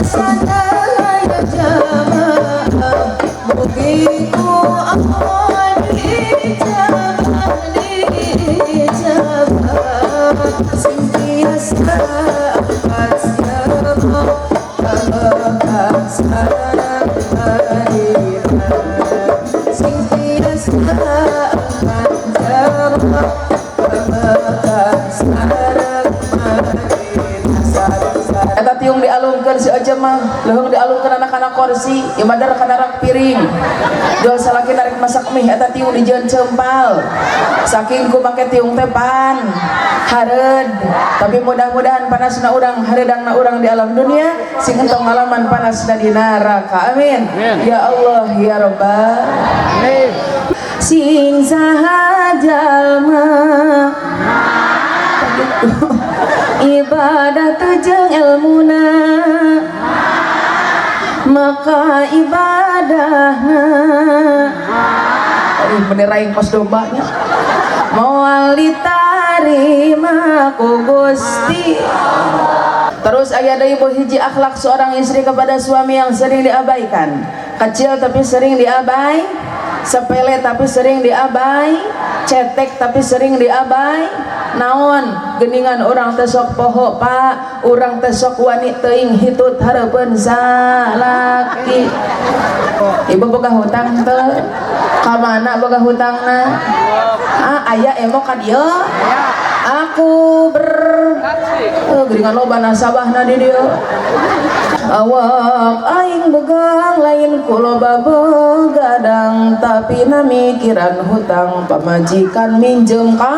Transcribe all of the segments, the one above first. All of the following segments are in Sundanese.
Sadaya jamaah mugi ku Allah diijabah diijabah sing tiasa angkat jamaah Mekah sareng Madinah sing tiasa angkat jamaah Mekah sareng Madinah sareng. Eta tiung dialungkeun si Oja mah, leuheung dialungkeun anak-anak kursi, ieu mah dar kana rak piring. Jual salaki narik masak mie, eta tiung dijieun cempal. Saking ku make tiung teh pan hareud. Tapi mudah-mudahan panasna urang hareudangna urang di alam dunia sing entong ngalaman panasna di neraka. Amin. Ya Allah ya Rabbal. Amin. Sing saha jalma ibadah teu jeung ilmuna maka ibadahna Ih, bener aing kos dombanya. Moal ditarima ku Gusti. Terus aya deui ibu hiji akhlak seorang istri kepada suami yang sering diabaikan. Kecil tapi sering diabai, sepele tapi sering diabai, cetek tapi sering diabai. Naon geningan urang teh sok poho Pak, urang teh sok wani teuing hitut hareupeun salaki. Ibu boga hutang teu? Ka mana boga hutangna? Ah, aya emo ka dieu. Aku ber geuningan loba nasabahna di dieu. Awak aing begang lain ku loba begadang tapi na mikiran hutang pamajikan minjem ka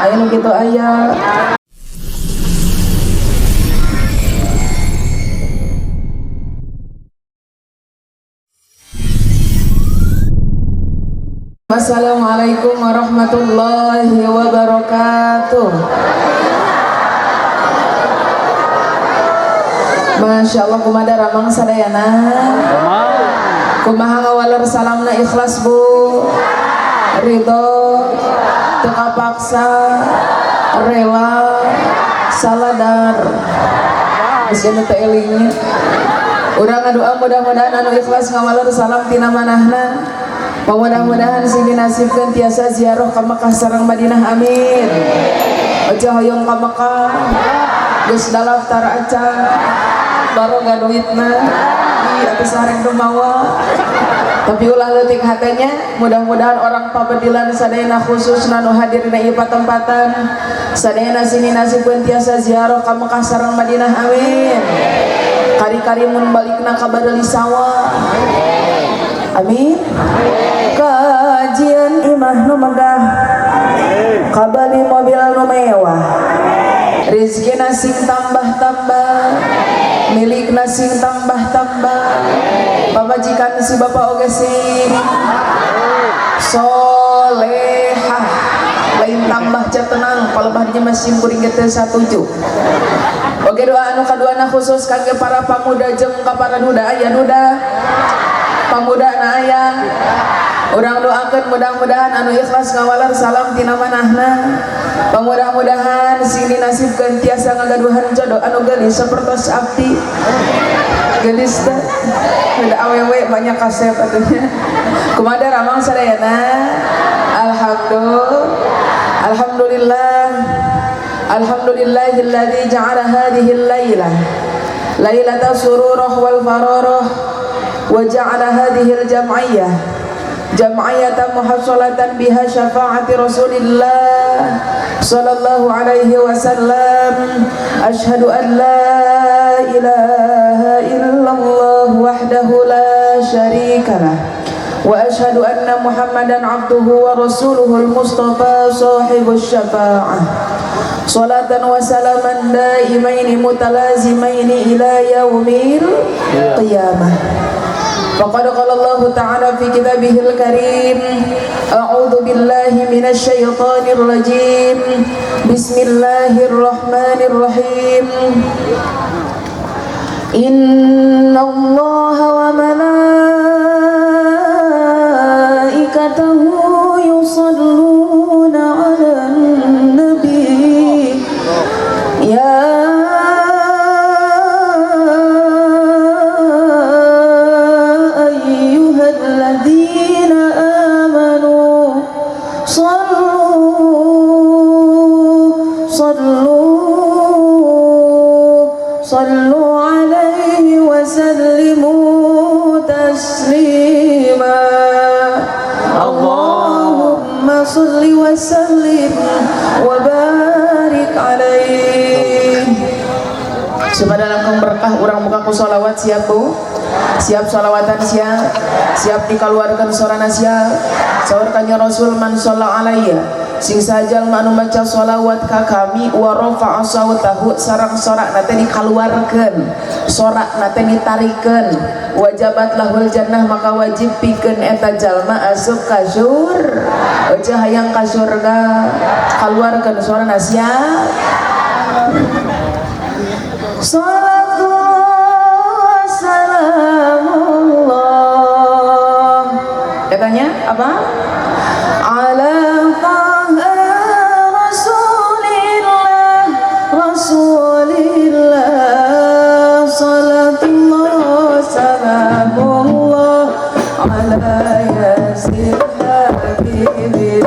aya nu kitu aya. Assalamualaikum warahmatullahi wabarakatuh. Masya Allah kumaha ramang sadayana. Kumaha ngawaler salamna ikhlas Bu. Ridho, teu kapaksa, rela, saladar. Geus ieu teh elingnya. Urang ngadoa mudah-mudahan anu ikhlas ngawaler salam tina manahna. Mudah-mudahan sing dinasibkeun tiasa ziarah ka Mekah sareng Madinah, amin. Aja hoyong ka Mekah geus daftar acan baroga duitna ih atuh sareng nu mawa. Tapi ulah leutik hatenya, mudah-mudahan orang pabedilan sadayana khususna nu hadir dina ieu patempatan sadayana sing dinasibkeun tiasa ziarah ka Mekah sareng Madinah, amin. Kari-kari mun balikna ka bareuli sawah. Amin. Kajian imah nu megah, kabali mobil nu mewah, rezekina sing tambah-tambah, milikna sing tambah-tambah, pamajikan si bapak oge sing solehah, lain tambah tenang, palebah dinya mah sim kuring ge teu satuju. Oge doa anu kaduana khusus kangge para pamuda jeung ka para duda, aya duda, pamuda na aya. Urang doakeun mudah-mudahan anu ikhlas ngawaler salam tina manahna. Mudah-mudahan sing dinasibkeun tiasa ngagaduhan jodoh anu geulis sapertos abdi. Geulis teh ada awewe banyak kasep atunya. Kumaha ramang sadayana? Alhamdulillah. Alhamdulillah. Alhamdulillahilladzi ja'ala hadhihi al-lailah lailata sururah wal fararah wa ja'ala hadhihi al-jam'iyyah jam'iyatan muhassalatan biha syafa'ati Rasulillah sallallahu alaihi wasallam. Asyhadu an la ilaha illallah wahdahu la syarikalah wa asyhadu anna Muhammadan abduhu wa rasuluhul mustafa sahibus syafa'ah. Salatan wa salaman daimaini mutalazimaini ila yaumil qiyamah. Faqad qala Allah ta'ala fi kitabihil karim, a'udzu billahi minasy syaithanir rajim. Bismillahirrahmanirrahim. Innallaha wa malaikatahu yusalluna 'alan nabi ya Sallu alaihi wa sallimu taslima. Allahumma salli wa sallim wa barik alaihi. Supaya langkung berkah urang muka ku sholawat. Siap, Bu? Siap sholawatan? Siap? Siap dikeluarkan sorana? Siap? Saur Kanjeng Rasul, man sholla alayya, sing sajal anu maca sholawat ka kami, wa rafa'a sautahu, sareng sorak nate dikaluarkeun, sorak nate ditarikeun, wajabat lahul jannah, maka wajib pikeun eta jalma asup ka surga. Oce hayang ka surga, kaluarkeun sorana. Siap? Salatullah salamullah, katanya apa? Ala taha Rasulillah, Rasulillah. Salatullah salamullah ala yasin habibillah.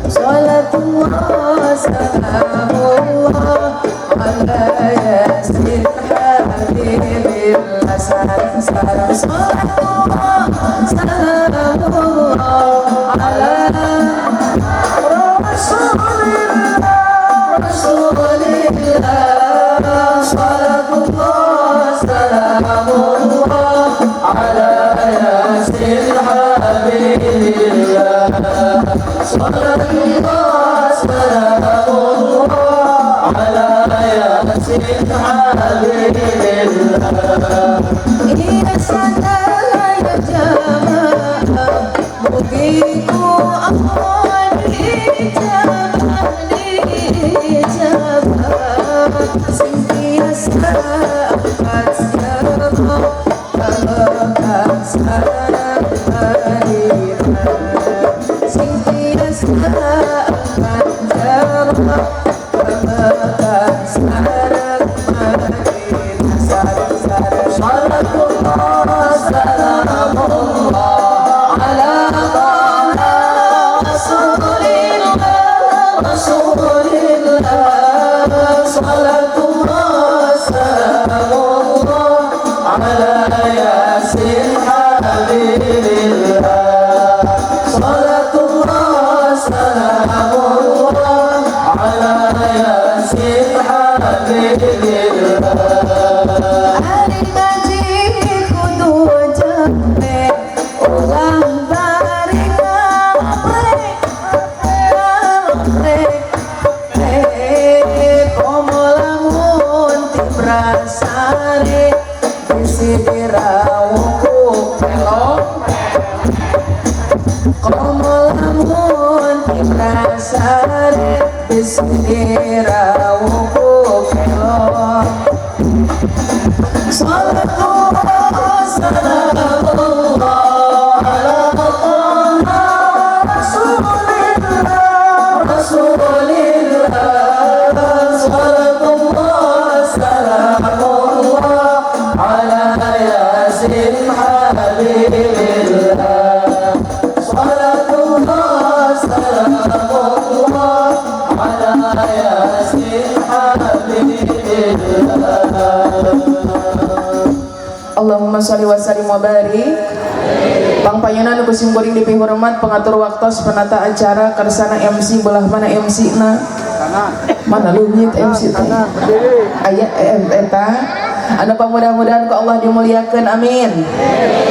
Salatullah salamullah ala yasin habibillah. Sareng sareng, salatullah salamullah ala Rasulillah, Rasulillah. Salatullah salamullah ala yasin habibillah. Salatullah salamullah ala yasin habibillah. Iya sadaya jamaah, mugi ku Allah dijabah, dijabah, sing tiasa angkat jero ka Mekah Madinah, sing tiasa angkat jero ka Mekah sareng Madinah. Sareng sareng, salatullah salamullah ala taha Rasulillah, Rasulillah. Salatullah salamullah ala yasin habibillah. Salatullah salamullah ala yasin habibillah. Ari ngaji kudu jampe, ulah bari ngapre ngapre. Komo lamun tibrasare bisi dirawuh ku kelong. Komo lamun tibrasare bisi dirawuh ku kelong. Salatullah salamullah ala taha Rasulillah, Rasulillah. Salatullah salamullah ala yasin habibillah. Salatullah salamullah ala yasin habibillah. Allahumma sholli wa sallim wa barik. Pangpayunan ku simkuring dipihormat pengatur waktos, penata acara, kersana MC. Belah mana MC na? Mana leungit MC teh? Aya eta anu mudah-mudahan ku Allah dimuliakan, amin.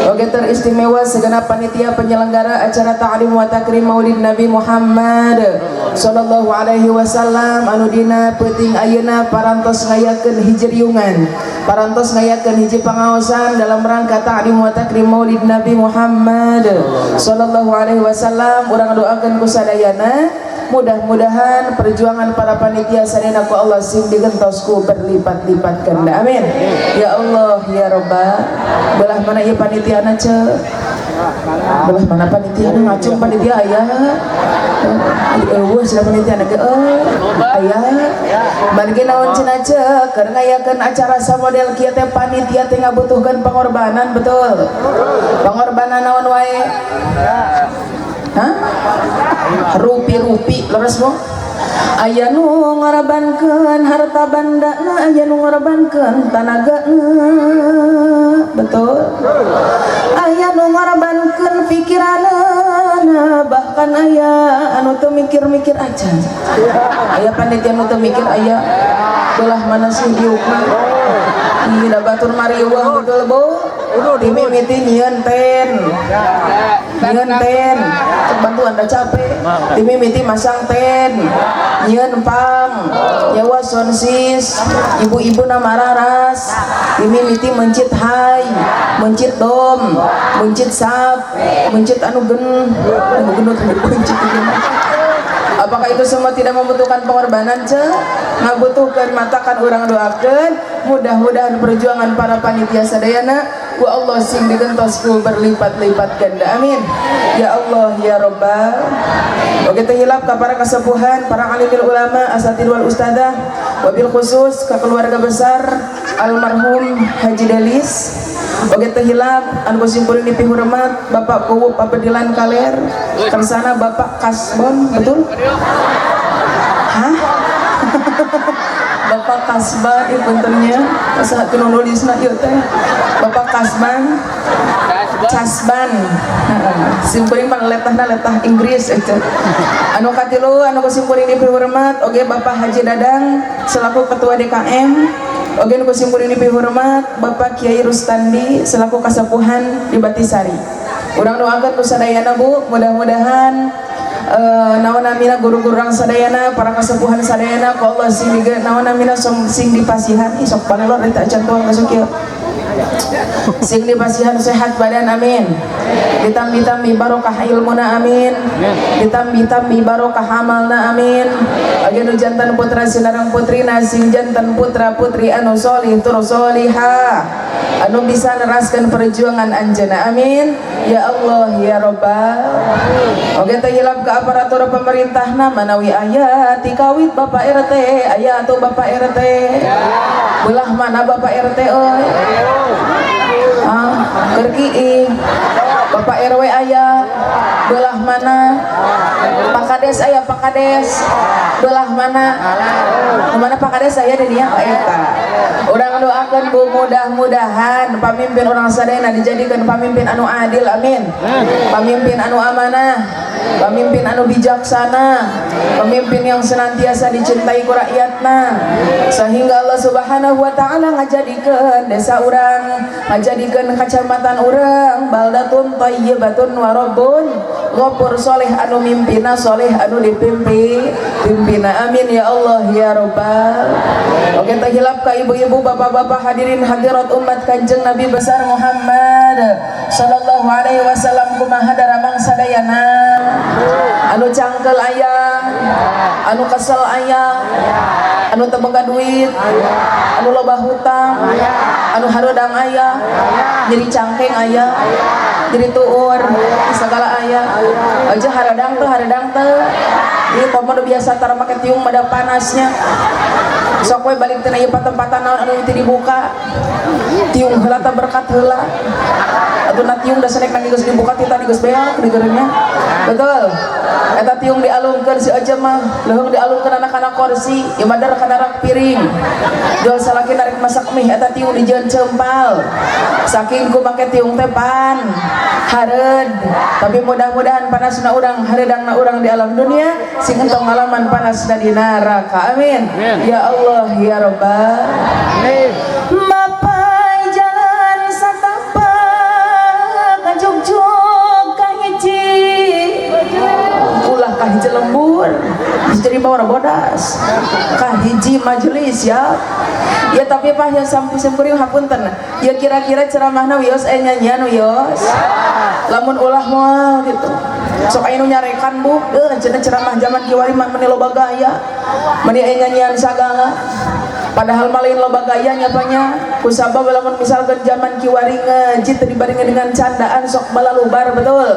Oke, teristimewa segenap panitia penyelenggara acara ta'lim wa takrim Maulid Nabi Muhammad sallallahu alaihi wasallam anu dina peuting ayeuna parantos ngayakeun hiji riungan, parantos ngayakeun hiji pangaosan dalam rangka ta'lim wa takrim Maulid Nabi Muhammad sallallahu alaihi wasallam. Urang doakeun ku sadayana, mudah-mudahan perjuangan para panitia sadayana ku Allah sing digentos ku berlipat-lipat ganda, amin ya Allah ya Rabbal. Belah mana ieu panitiana, ce? Belah mana panitiana? Ngacung panitia aya? Eueuh cenah panitiana ge aya. Margi naon cenah, ce? Keur ngayakeun acara samodel kieu teh panitia teh ngabutuhkeun pengorbanan, betul? Pengorbanan naon wae? Hah? Rupi-rupi, leres mo? Aya nu ngorbankeun harta bandana, aya nu ngorbankeun tanagana, betul. Aya nu ngorbankeun pikiranana, bahkan aya anu teu mikir-mikir aja. Aya panitia nu teu mikir, aya belah mana sih diukna. Ih, da batur mariwah, betul, Bu. Dimimiti nyieun ten. Nyieun ten. Cek bantu anda capek. Dimimiti masang ten. Nyieun pang. Nyewa soundsis. Ibu-ibu na mararas. Dimimiti mencit hai, mencit dom, mencit sap, mencit anu gen, anu gendut mencit itu. Apakah itu semua tidak membutuhkan pengorbanan, ce? Ngabutuhkan, matakan urang doakan mudah-mudahan perjuangan para panitia sadayana ku Allah sing digentos ku berlipat-lipat ganda, amin ya Allah ya Rabbal. Oke, teu hilap ka para kesepuhan, para alimil ulama, asatid wal ustadzah, wabil khusus ke keluarga besar almarhum Haji Delis. Oke, teu hilap anu simkuring dipihormat Bapak Kuwu Pabedilan Kaler, kersana Bapak Kasbon, betul? Hah? Bapak Kasban, ieu puntennya, asa teu nulisna ieu teh. Bapak Kasban, Casban. Simkuring mah letahna letah Inggris itu. Anu katilu anu simkuring dipihormat oge Bapak Haji Dadang selaku Ketua DKM. Oge nu simkuring dipihormat Bapak Kiai Rustandi selaku kasepuhan di Batisari. Urang doakeun ku sadayana, Bu, mudah-mudahan naon namina guru-guru urang sadayana, para kasepuhan sadayana ku Allah sing dige naon namina sing dipasihan. Ih, sok palelor eta acan tuang masuk kieu. Sing dipasihan sehat badan, amin. Ditambi-tambi barokah ilmuna, amin. Ditambi-tambi barokah amalna, amin. Age nu jantan putra sinareng putrina sing jantan putra putri anu solih tur solihah anu bisa neraskeun perjuangan anjeunna, amin ya Allah ya Rabbal. Oke, teu hilap ke aparatur pemerintahna manawi aya ti kawit Bapak RT. Aya atau Bapak RT belah mana Bapak RT euy? Ah, keur Bapak RW aya belah mana? Pak Kades aya? Pak Kades belah mana? Kemana Pak Kades aya di dia? Oh, eta urang doakan, Bu, mudah-mudahan pamimpin urang sadayana dijadikan pamimpin anu adil, amin. Pamimpin anu amanah, pamimpin anu bijaksana, pemimpin yang senantiasa dicintai ku rakyatna, sehingga Allah Subhanahu wa Ta'ala ngajadikeun desa urang, ngajadikeun kecamatan urang baldatun thayyibatun wa rabbun ghafur, soleh anu mimpina, soleh anu dipimpin pimpina, amin ya Allah ya Rabbal. Oke, tak hilap ka ibu-ibu, bapak-bapak, hadirin hadirat umat Kanjeng Nabi besar Muhammad sallallahu alaihi wasallam, kumaha daramang sadayana? Anu cangkel aya, anu kesel aya, anu teu boga duit, anu loba hutang, anu hareudang aya, nyeri cangkeng aya, nyeri tuur segala aya aja. Hareudang teu? Hareudang teu? Ieu komo nu biasa tara make tiung mah panasnya. Sok we balik tina ieu patempatan naon anu teu dibuka tiung heula, tah berkat heula atuh na tiung da sanek nang geus dibuka ti tadi geus beak digerenya, betul. Eta tiung dialungkeun si aja mah leuheung dialungkeun anak-anak kursi ieu mah dar kana rak piring jual salaki narik masak mie. Eta tiung dijieun cempal saking ku make tiung teh pan hareud. Tapi mudah-mudahan panasna urang, hareudangna urang di alam dunia sing entong ngalaman panasna di neraka, amin ya Allah ya Rabbal. Mapai jalan satapak kajugjug kahiji, ulah kahiji lembur bisa jadi bawar bodas, kahiji majelis ya. Ya, tapi pak ya sampai simkuring hapunten ya, kira-kira ceramahna wios nyanyian wios lamun ulah moal gitu. Sok aya nu nyarekan, Bu, cenah ceramah zaman kiwari mah meni loba gaya, meni aya nyanyian sagala. Padahal mah lain loba gaya nyapanya, kusabab lamun misalkan zaman kiwari ngaji teu dibarengan dengan candaan sok balalubar, betul.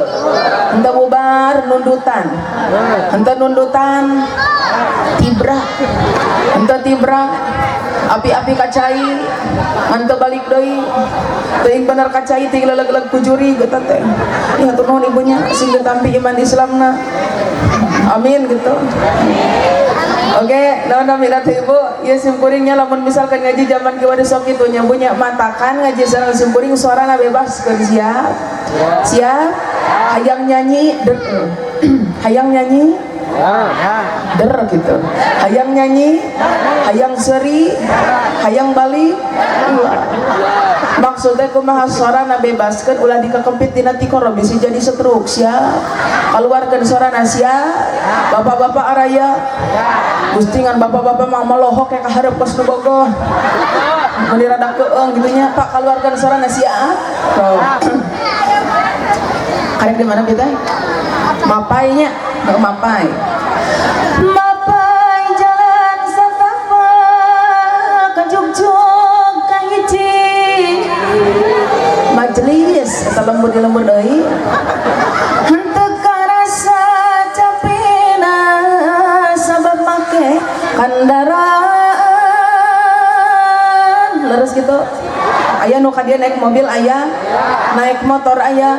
Henteu bubar nundutan, henteu nundutan tibra, henteu tibra. Api-api ka cai ngan teu balik deui. Teuing bener ka cai teuing leleg-leleg ku jurig eta teh. Ya hatur nuhun ibunya sing ditampi iman Islamna. Amin gitu. Oke, naon namina teh ibu? Ieu simkuringnya lamun misalkan ngaji zaman kiwari sok kitu nya bu nya, matakan ngaji sareng simkuring suarana bebas keur siap. Siap? Hayang nyanyi der. Hayang nyanyi der gitu. Hayang nyanyi, hayang seri, hayang balik. Maksudnya kumaha sorana bebaskeun, ulah dikekempit dina tikoro bisa jadi stroke. Siap? Keluarkeun sorana, siap? Bapak-bapak araya, gustingan bapak-bapak mah melohok kayak kaharep kos nu bogoh. Meuni rada keung gitu nya, Pak, keluarkan sorana, siap? Tuh. Karek di mana kita? Mapainya, mapai. Mapai jalan satapak kajugjug kahiji majelis eta lembur di lembur deui henteu karasa capena sabab make kendaraan. Leres gitu? Aya nu ka dieu naik mobil, aya naik motor, aya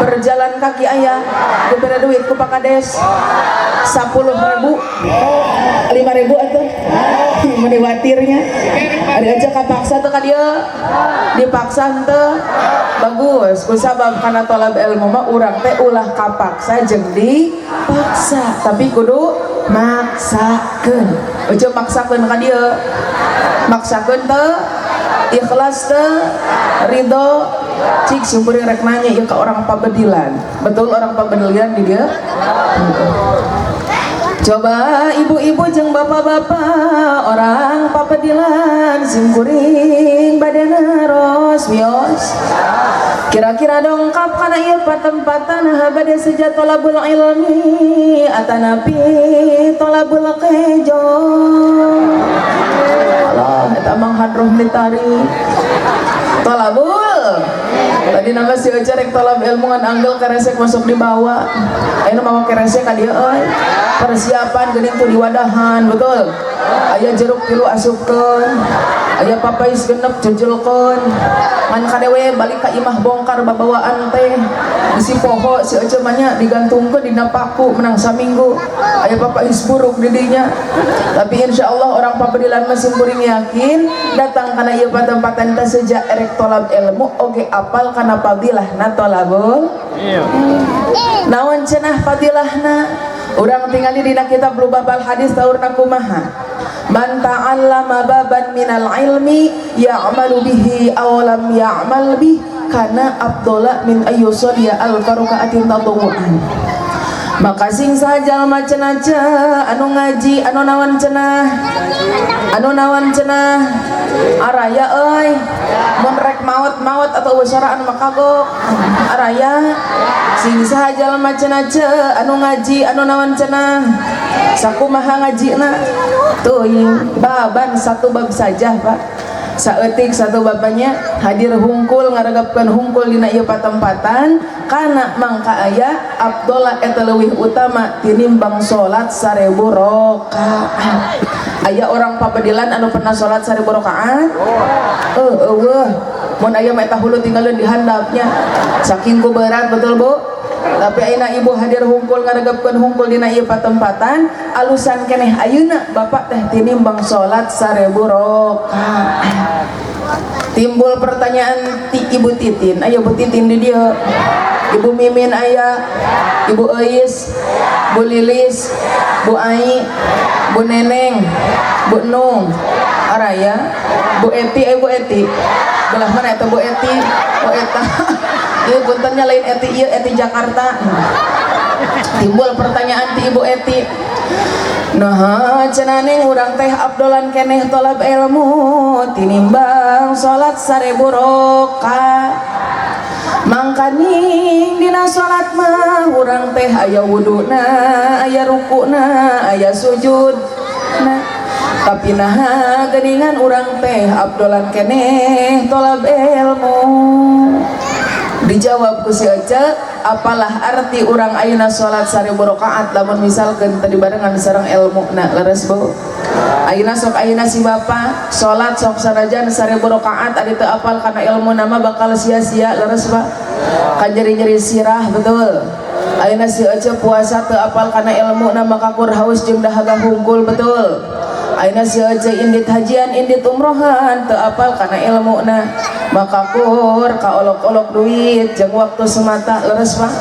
berjalan kaki, aya dibere duit ku Pak Kades 10 ribu, 5 ribu atau meni watirnya ada aja. Kapaksa tuh ka dieu? Dipaksa henteu? Bagus, kusabab kana tolab ilmu mah urang teh ulah kapaksa jeung dipaksa, tapi kudu maksakeun. Ojo maksakeun ka dieu, maksakeun teu? Ikhlas teu? Ridho? Cik simkuring rek nanya ya ke orang pabedilan. Betul orang pabedilan di dia? Coba ibu-ibu jeung bapak-bapak orang pabedilan, simkuring bade naros, wios. Kira-kira dongkap kana ieu patempatan bade seja tolabul ilmi atanapi tolabul kejo? Allah, eta mang hadroh mitari tolabul. Tadi nama si Ocha rek tolab ilmu ngan anggel keresek masuk di bawah. Ayeuna mawa keresek ka dieu euy. Persiapan geuning tuh di wadahan, betul? Aya jeruk tilu asupkeun, aya papais genep jejelkeun. Ngan kadewe balik ka imah bongkar babawaan teh. Bisi poho si Ocha mah nya, digantungkeun dina paku menang saminggu. Aya papais buruk di dinya. Tapi insya Allah orang pabedilan mah simkuring yakin datang kana ieu patempatan teh sejak erek tolab ilmu oge apal kana fadilahna tolabul. Naon cenah fadilahna? Urang tingali dina kitab Lubabal Hadis saurna kumaha? Man ta'allama baban minal ilmi ya'malu bihi aw lam ya'mal bih kana afdhala min ayyusalliya alfa raka'atin tatawwu'an. Maka sing saha jalma cenah anu ngaji, anu naon cenah? Anu naon cenah? Araya euy. Mun rek maot maot atau suara anu makagok. Araya sing saha jalma cenah anu ngaji, anu naon cenah? Sakumaha ngajina? Teuing baban, satu bab saja, Pak, saeutik satu bapaknya hadir hungkul ngaregapkeun hungkul dina ieu patempatan kana mangka aya afdhala eta leuwih utama tinimbang salat 1000 rakaat. Aya orang pabedilan anu pernah salat 1000 rakaat? Eueuh. Mun aya mah eta hulu tinggalin di handapnya saking ku berat, betul, Bu? Tapi ayeuna ibu hadir hungkul ngaregapkeun hungkul dina ieu patempatan alusan keneh ayeuna bapak teh tinimbang salat 1000 rakaat. Timbul pertanyaan ti Ibu Titin, ayo Bu Titin di dieu, Ibu Mimin aya, Ibu Eis, Bu Lilis, Bu Ai, Bu Neneng, Bu Nung, araya, Bu Eti, ayo Bu Eti, belah mana eta Bu Eti? Oh eta, ieu puntennya lain Eti ieu, Eti Jakarta. Timbul pertanyaan ti Ibu Eti. Nah, cenah neng urang teh afdolan keneh tolab ilmu tinimbang salat 1000 rakaat. Mangkaning dina salat mah urang teh aya wuduna, aya rukuna, aya sujud. Nah, tapi nah geningan urang teh afdolan keneh tolab ilmu. Dijawab ku si Ece, apalah arti urang ayeuna salat 1000 rakaat lamun misalkeun tadi barengan sareng ilmu? Nah, leres, Bu? Ayeuna sok ayeuna si bapak salat sok sanajan 1000 rakaat ari teu apal kana ilmu nama bakal sia-sia, leres Pak? Kan nyeri-nyeri sirah, betul? Ayeuna si ece puasa teu apal kana ilmu nama kakur haus jeung dahaga hungkul, betul? Ayeuna si ece indit hajian, indit umrohan, teu apal kana ilmuna maka kur kaolok-olok duit jeung waktu semata, leres Pak?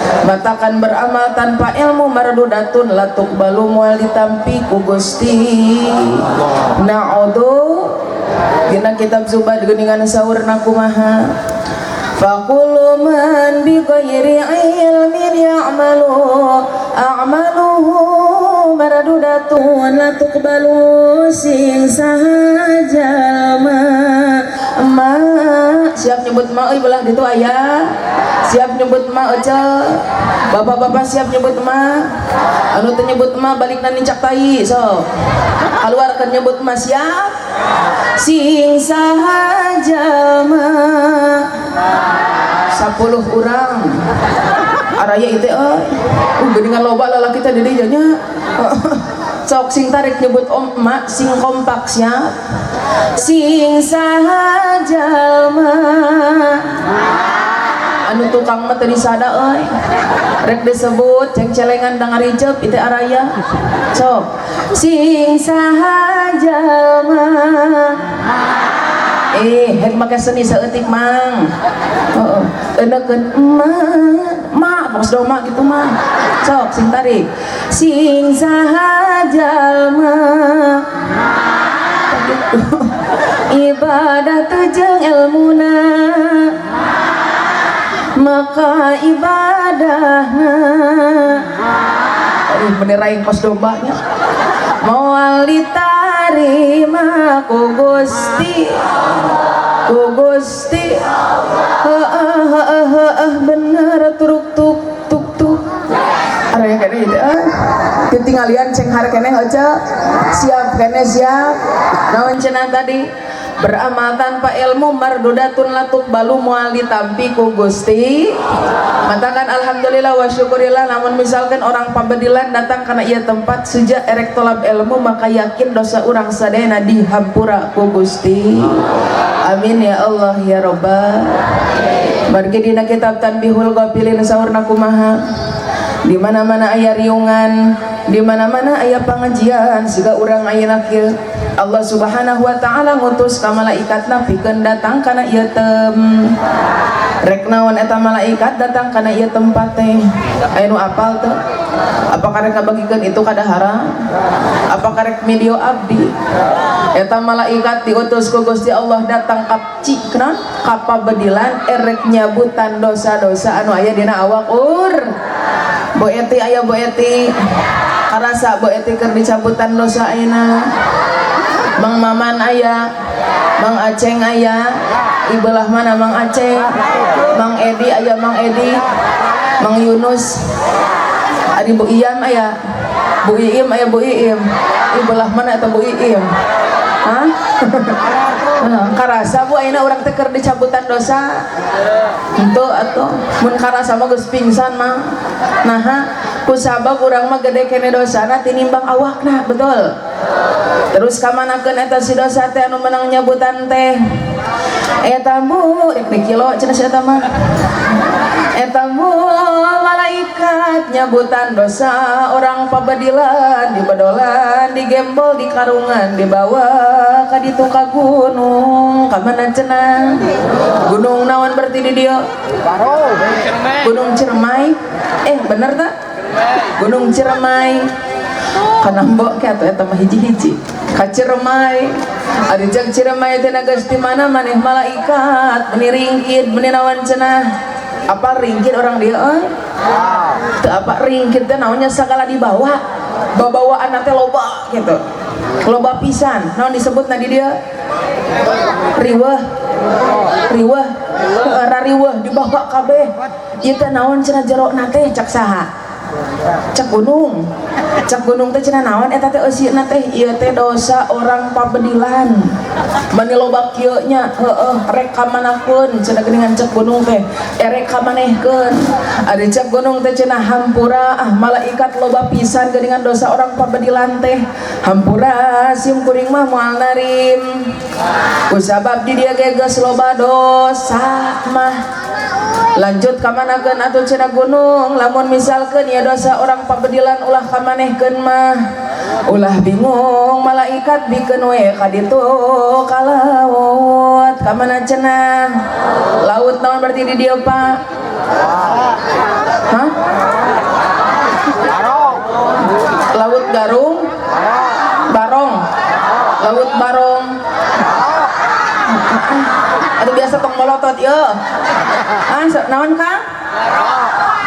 Matakan beramal tanpa ilmu mardudatun la tuqbalu, moal ditampi ku Gusti. Na'udzu. Dina kitab Zubad geuningan saurna kumaha? Faqulu man bi ghairi ilmin ya'malu a'maluhu mardudatun la tuqbalu. Sing saha jalma ma siap nyebut ma euy, belah ditu aya siap nyebut ma? Ece, bapak-bapak siap nyebut ma? Anu teu nyebut ma balikna nincak tai. So keluarkan nyebut ma, siap? Sing saha jalma, 10 orang araya itu euy, geuningan loba lalaki teh di dieu nya. Sok sing tarik nyebut om mak sing kompak, siap? Sing saha jalma, anu tukang mah teu disada euy, rek disebut ceng-celengan da ngarijep itu araya. Sok sing saha jalma, eh hek make seni saeutik mang, heeh, euneukeun emak mak pokos doma gitu mah. Sok sing tarik, sing saha jalma gitu ibadah teu jeung ilmuna maka ibadahna. Aduh, bener aing kos dombanya moal ditarima ku Gusti, ku Gusti. Heeh heeh heeh, bener, turuk tuk tuk tuk araya kene gitu ah. Titinggalian cenghar keneh aja, siap kene? Siap. Naon cenah tadi? Beramal tanpa ilmu mardudatun la tuqbalu, moal ditampi ku Gusti. Matakan alhamdulillah wa syukurillah, namun misalkan orang pabedilan datang karena ia tempat sejak erek tolab ilmu, maka yakin dosa urang sadayana dihampura ku Gusti. Amin ya Allah ya Robbal. Margi dina kitab Tanbihul Ghafilin saurna kumaha? Di mana-mana aya riungan, di mana-mana aya pengajian siga urang ayeuna kieu, Allah Subhanahu wa taala ngutus ka malaikatna pikeun datang kana ieu tem. Rek naon eta malaikat datang kana ieu tempat teh? Aya nu apal teu? Apakah rek ngabagikeun itu kadahara? Apakah rek video abdi? Eta malaikat diutus ku Gusti Allah datang ka kunaon? Ka pabedilan erek nyabutan dosa-dosa anu aya dina awak ur. Bu Eti aya? Bu Eti karasa Bu Eti keur dicabutan dosa ayeuna? Mang Maman aya? Mang Aceng aya? Ibelah mana Mang Aceng? Mang Edi aya? Mang Edi, Mang Yunus, Adi, Bu Iyam aya? Bu Iim aya? Bu Iim ibelah mana eta Bu Iim? Hah? Karasa Bu ayeuna urang teh keur dicabutan dosa? Henteu atuh. Mun karasa mah geus pingsan mah. Naha? Kusabab urang mah gede kene dosana tinimbang awakna, betul? Terus kamanakeun eta si dosa teh anu menang nyabutan teh? Eta Bu, rek di kilo cenah si eta mah. Eta Bu, malaikat nyabutan dosa orang pabadilan di bedolan, di gembol, di karungan, dibawa ka ditu ka gunung. Ka mana cenah? Gunung naon berarti di dieu? Gunung Ciremai. Eh, bener tak? Gunung Ciremai. Kana mbok ke atuh eta mah hiji-hiji. Ka Ciremai. Ari cek Ciremai teh geus di mana maneh malaikat meni ringkid, meni naon cenah? Apa ringkid orang dia euy? Teu apa ringkid teh naonnya, sagala dibawa. Babawaan teh loba gitu. Loba pisan. Naon disebutna di dieu? Riweuh. Riweuh. Rariweuh dibawa kabeh. Ieu teh naon cenah jerona teh cak saha? Cek gunung. Cek gunung teh cenah naon eta teh eusina teh ieu teh dosa orang pabedilan. Mani loba kieu nya heueuh rek ka manakeun cenah geuningan cek gunung teh erek ka manehkeun. Ari cek gunung teh cenah hampura ah malaikat loba pisan geuningan dosa orang pabedilan teh. Hampura sim kuring mah moal narim. Kusabab di dieu ge geus loba dosa mah. Lanjut ka manakeun atuh cenah gunung lamun misalkeun ieu dosa orang pabedilan ulah ka manehkeun mah ulah bingung malaikat bikeun we ka ditu ka laut. Ka mana cenah? Laut naon berarti di dieu Pak? Hah? Laut Garung? Barong. Laut Barong. Aduh biasa tong molotot ieu. Ah, naon Kang?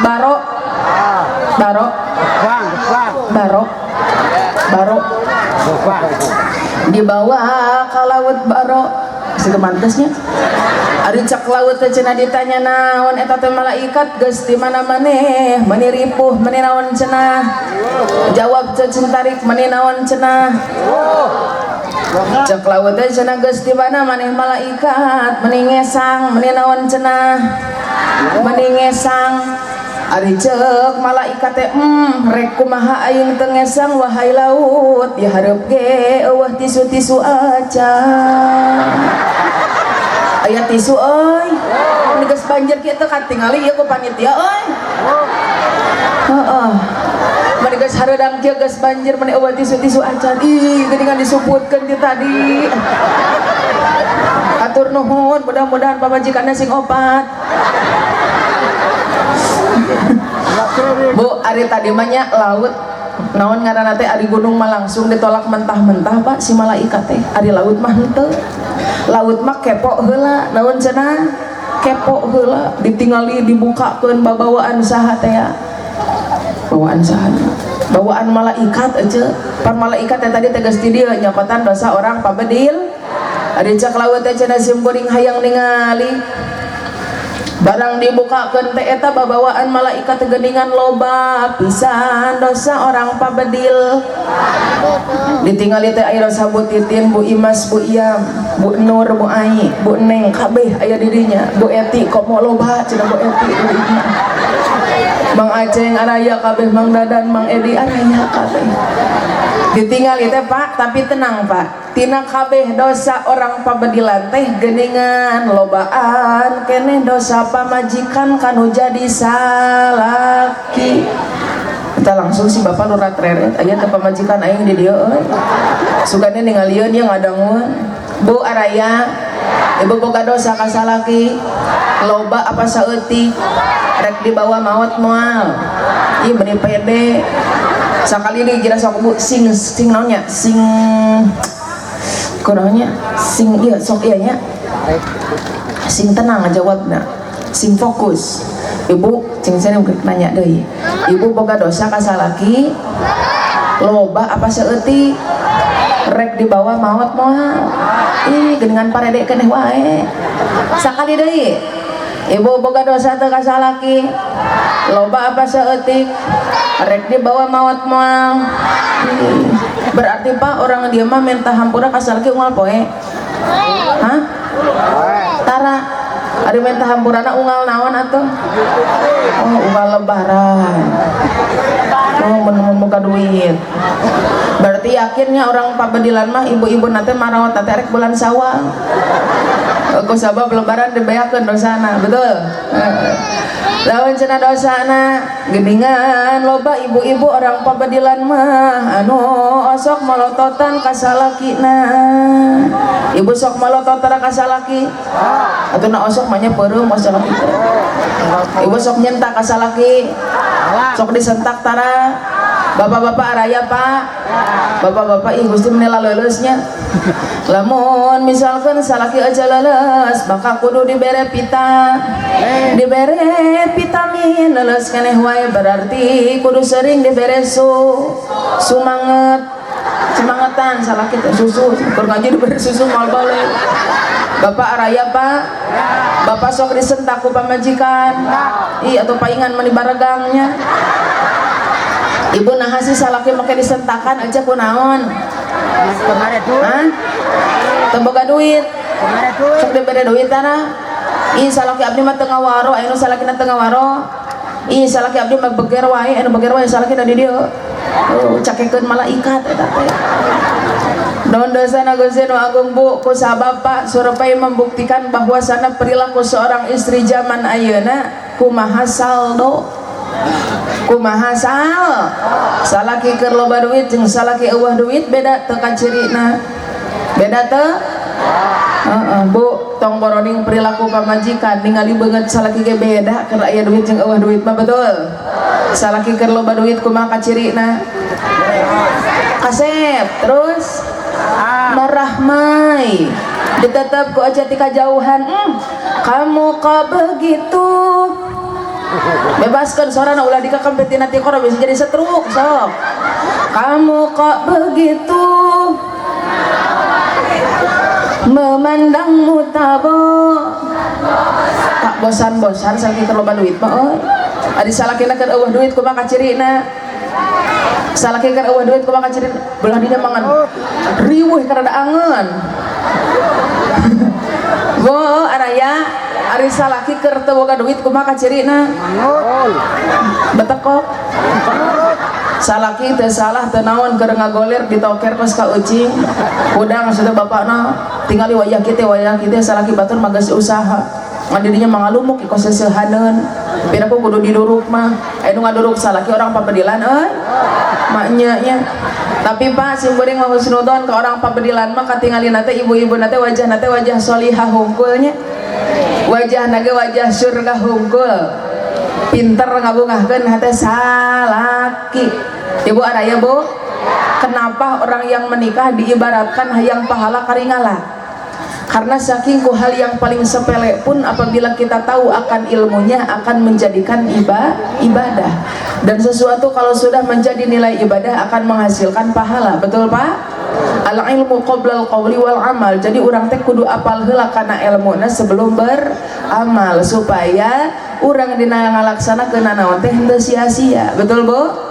Baro. Baro. Baro. Baro. Dibawa ka laut Baro. Siga mantesnya. Ari cek laut teh cenah ditanya naon eta teh malaikat geus di mana maneh meuni ripuh meuni naon cenah. Jawab teh centarik meuni naon cenah. Cek laut teh cenah geus di mana maneh malaikat meuni ngesang meuni naon cenah. Meuni ngesang. Ari cek malaikat teh rek kumaha aing teu ngesang wahai laut di hareup ge eueuh tisu-tisu acan. Aya tisu euy. Mun geus banjir kieu teh katingali ieu ku panitia euy. Heeh. Mun geus hareudang kieu geus banjir mun eueuh tisu-tisu acan. Ih geuningan disuputkeun ti tadi. Atur nuhun mudah-mudahan pamajikanna sing opat. Bu, ari tadi mah nya laut naon ngaranna teh ari gunung mah langsung ditolak mentah-mentah Pak si malaikat teh. Ari laut mah henteu. Laut mah kepo heula, naon cenah? Kepo heula, ditingali dibukakeun babawaan saha teh ya. Bawaan saha? Bawaan malaikat aja. Pan malaikat teh tadi tegas di dieu nyokotan dosa orang pabedil. Ari cek laut teh cenah sim kuring hayang ningali. Barang dibukakeun teh eta babawaan malaikat geuningan loba pisan dosa orang pabedil. Ditingali teh aya dosa Bu Titin, Bu Imas, Bu Iam, Bu Nur, Bu Ai, Bu Neng kabeh aya di dinya. Bu Eti komo loba cenah Bu Eti di dinya. Mang Aceng araya kabeh, Mang Dadan, Mang Edi araya kabeh. Ditingali teh Pak, tapi tenang Pak. Tina kabeh dosa orang pabedilan teh geuningan lobaan keneh dosa pamajikan kanu jadi salaki. Kita langsung si bapak lurat reret aya teh pamajikan aing di dieu euy. Sugane ningalieun ieu ngadangueun. Bu araya, ibu boga dosa ka salaki. Loba apa saeutik? Rek dibawa maot moal. Ih meuni pede. Sakali deui kira sok Bu sing sing naonnya? Sing kunaonnya? Sing ieu sok ieu nya. Sing tenang jawabna. Sing fokus. Ibu cing saya nanya deui. Ibu boga dosa ka salaki? Loba apa saeutik? Rek dibawa maot moal. Ih geuningan parede keneh wae. Sakali deui. Ibu boga dosa teu ka salaki? Loba apa saeutik? Rek dibawa maot moal. Berarti Pak orang dia mah minta hampura ka salaki unggal poe. Hah? Tara. Ari minta hampurana unggal naon atuh? Oh, unggal lebaran. Oh, mun boga duit. Berarti yakinnya orang pabedilan mah ibu-ibu nanti marawat teh rek bulan Syawal. Ku sabab lebaran dibeakeun dosana, betul? Lawan cenah dosana geuningan loba ibu-ibu orang pabedilan mah anu osok molototan ka salakina. Ibu sok molototan ka salaki? Atuh na osok mah nya peureum ka salaki teh. Ibu sok nyentak ka salaki? Sok disentak tara? Bapak-bapak araya Pak? Bapak-bapak ih Gusti meuni laleuleusnya. Lamun misalkan salaki aja leuleus maka kudu dibere pita. Dibere vitamin leuleus keneh wae berarti kudu sering dibere sumanget. Semangetan salaki teh susu, keur ngaji dibere susu moal balik. Bapak araya Pak? Bapak sok disentak ku pamajikan. Ih atuh paingan mani baregangnya. Ibu naha sih salaki make disentakan aja kunaon? Hah? Teu boga duit. Sok dibere duit tanah. Ih, salaki abdi mah teu ngawaro, aya nu salakina teu ngawaro. Ih, salaki abdi mah beger wae, anu beger wae salakina di dieu. Oh, cakekeun malaikat eta teh. Naon dosana Gusti nu Agung, Bu? Ku sabab, Pak, survei membuktikan bahwasana perilaku seorang istri zaman ayeuna kumaha saldo, kumaha sal salaki keur loba duit jeung salaki euweuh duit beda teu kacirina? Beda teu? Heeh, Bu, tong boroding perilaku pamajikan, ningali beungeut salaki ge beda keur aya duit jeung euweuh duit mah, betul? Salaki keur loba duit kumaha kacirina? Kasep, terus marahmai, ditetap ku aja ti kajauhan, kamu kok begitu." Bebaskan sorana, ulah dikakempet tina tikoro, bisa jadi setruk. Sok, "Kamu kok begitu, memandangmu tabo tak bosan-bosan." Salaki keur loba duit mah euy. Ari salakina keur euweuh duit kumaha kacirina? Salaki keur euweuh duit kumaha kacirina? Belah dinya mangan riweuh karena angeun. Bu, araya. Ari salaki keur teu boga duit kumaha kacirina? Betekok. Salaki teu salah teu naon keur ngagoler ditoker kos ka ucing hudang. Sudah bapakna tingali wayah kitu, wayah kitu salaki batur mah geus usaha, ngan dirinya mangalumuk kos seseuhaneun. Piraku kudu diduruk mah, aya nu ngaduruk salaki orang pabedilan euy, maknya nya. Tapi Pak, simkuring mah husnudon ke orang pabedilan mah, katingalina teh ibu-ibu teh wajah teh wajah solihah hungkulnya, wajah nage wajah surga hungkul, pinter ngabungahkeun hate salaki. Ibu araya, Bu? Kenapa orang yang menikah diibaratkan hayang pahala karingala? Karena saking ku hal yang paling sepele pun apabila kita tahu akan ilmunya akan menjadikan ibadah, dan sesuatu kalau sudah menjadi nilai ibadah akan menghasilkan pahala, betul, Pak? Al ilmu qoblal qawli wal amal. Jadi urang teh kudu apal heula kana ilmuna sebelum beramal, supaya urang dina ngalaksanakeun naon teh henteu sia-sia, betul, Bu?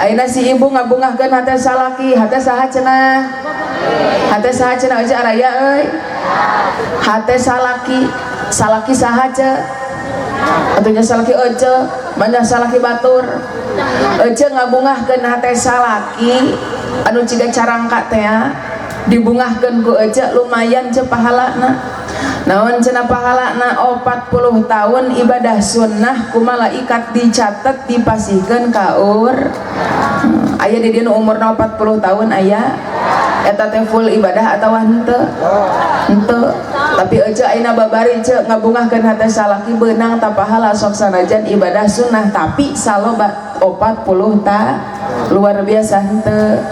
Ayeuna si ibu ngabungahkeun hate salaki, hate saha cenah? Hate saha cenah aja araya euy? Hate salaki, salaki saha ce? Atuh salaki ece, banyak salaki batur. Ece ngabungahkeun hate salaki anu ciga carangka teh dibungahkeun ku ece, lumayan ce pahalana. Naon cenah pahalana? 40 tahun ibadah sunnah ku malaikat dicatat, dipasihkeun ka ur. Aya di dieu nu umurna 40 tahun? Aya? Eta teh full ibadah atawa henteu? Henteu. Tapi ece ayeuna babari ce ngabungahkeun hate salaki, beunang ta pahala sok sanajan ibadah sunnah tapi saloba 40 ta? Luar biasa henteu?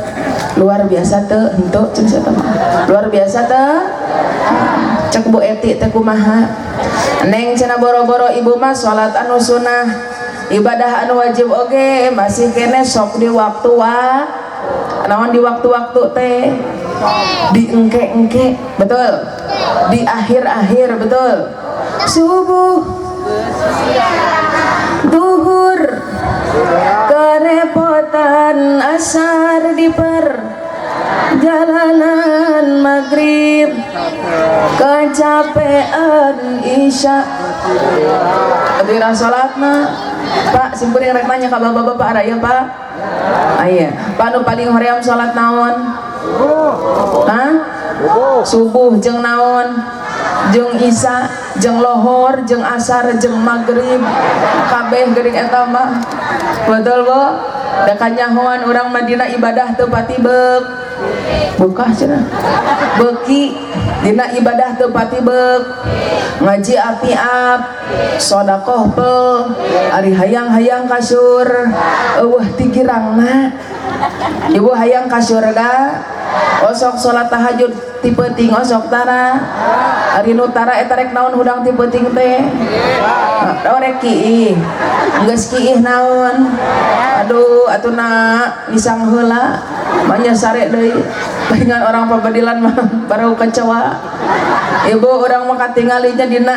Luar biasa teu? Henteu cing sia mah. Luar biasa teu? Cek Bu Eti teh kumaha? Neng cenah, boro-boro ibu mah salat anu sunnah, ibadah anu wajib oge masih kene sok di waktu wa naon, di waktu-waktu teh di engke-engke, betul? Di akhir-akhir, betul? Subuh, duhur kerepotan, asar di perjalanan, maghrib kecapean, isya atuh salat mah. Pak, simkuring rek nanya ka bapak-bapak, araya, Pak? Aya. Pak, nu paling hoream salat naon? Hah? Subuh jeung naon? Jeung isya, jeung lohor, jeung asar, jeung maghrib, kabeh geuning eta mah, betul, Bu? Da kanyahoan urang Madinah ibadah teu pati beuk bekah cenah, beuki dina ibadah teu pati beuk, ngaji api-ap, sodakoh pel, ari hayang-hayang ka surga euweuh tigirangna. Ibu hayang ka surga, osok salat tahajud ti peuting, osok tara? Ari nu tara eta rek naon hudang ti peuting teh? Oh, rek kiih. Geus kiih naon? Aduh atuh na nisang heula manya sare deui. Palingan orang pabedilan mah baru kecewa. Ibu, urang mah katinggalinya dina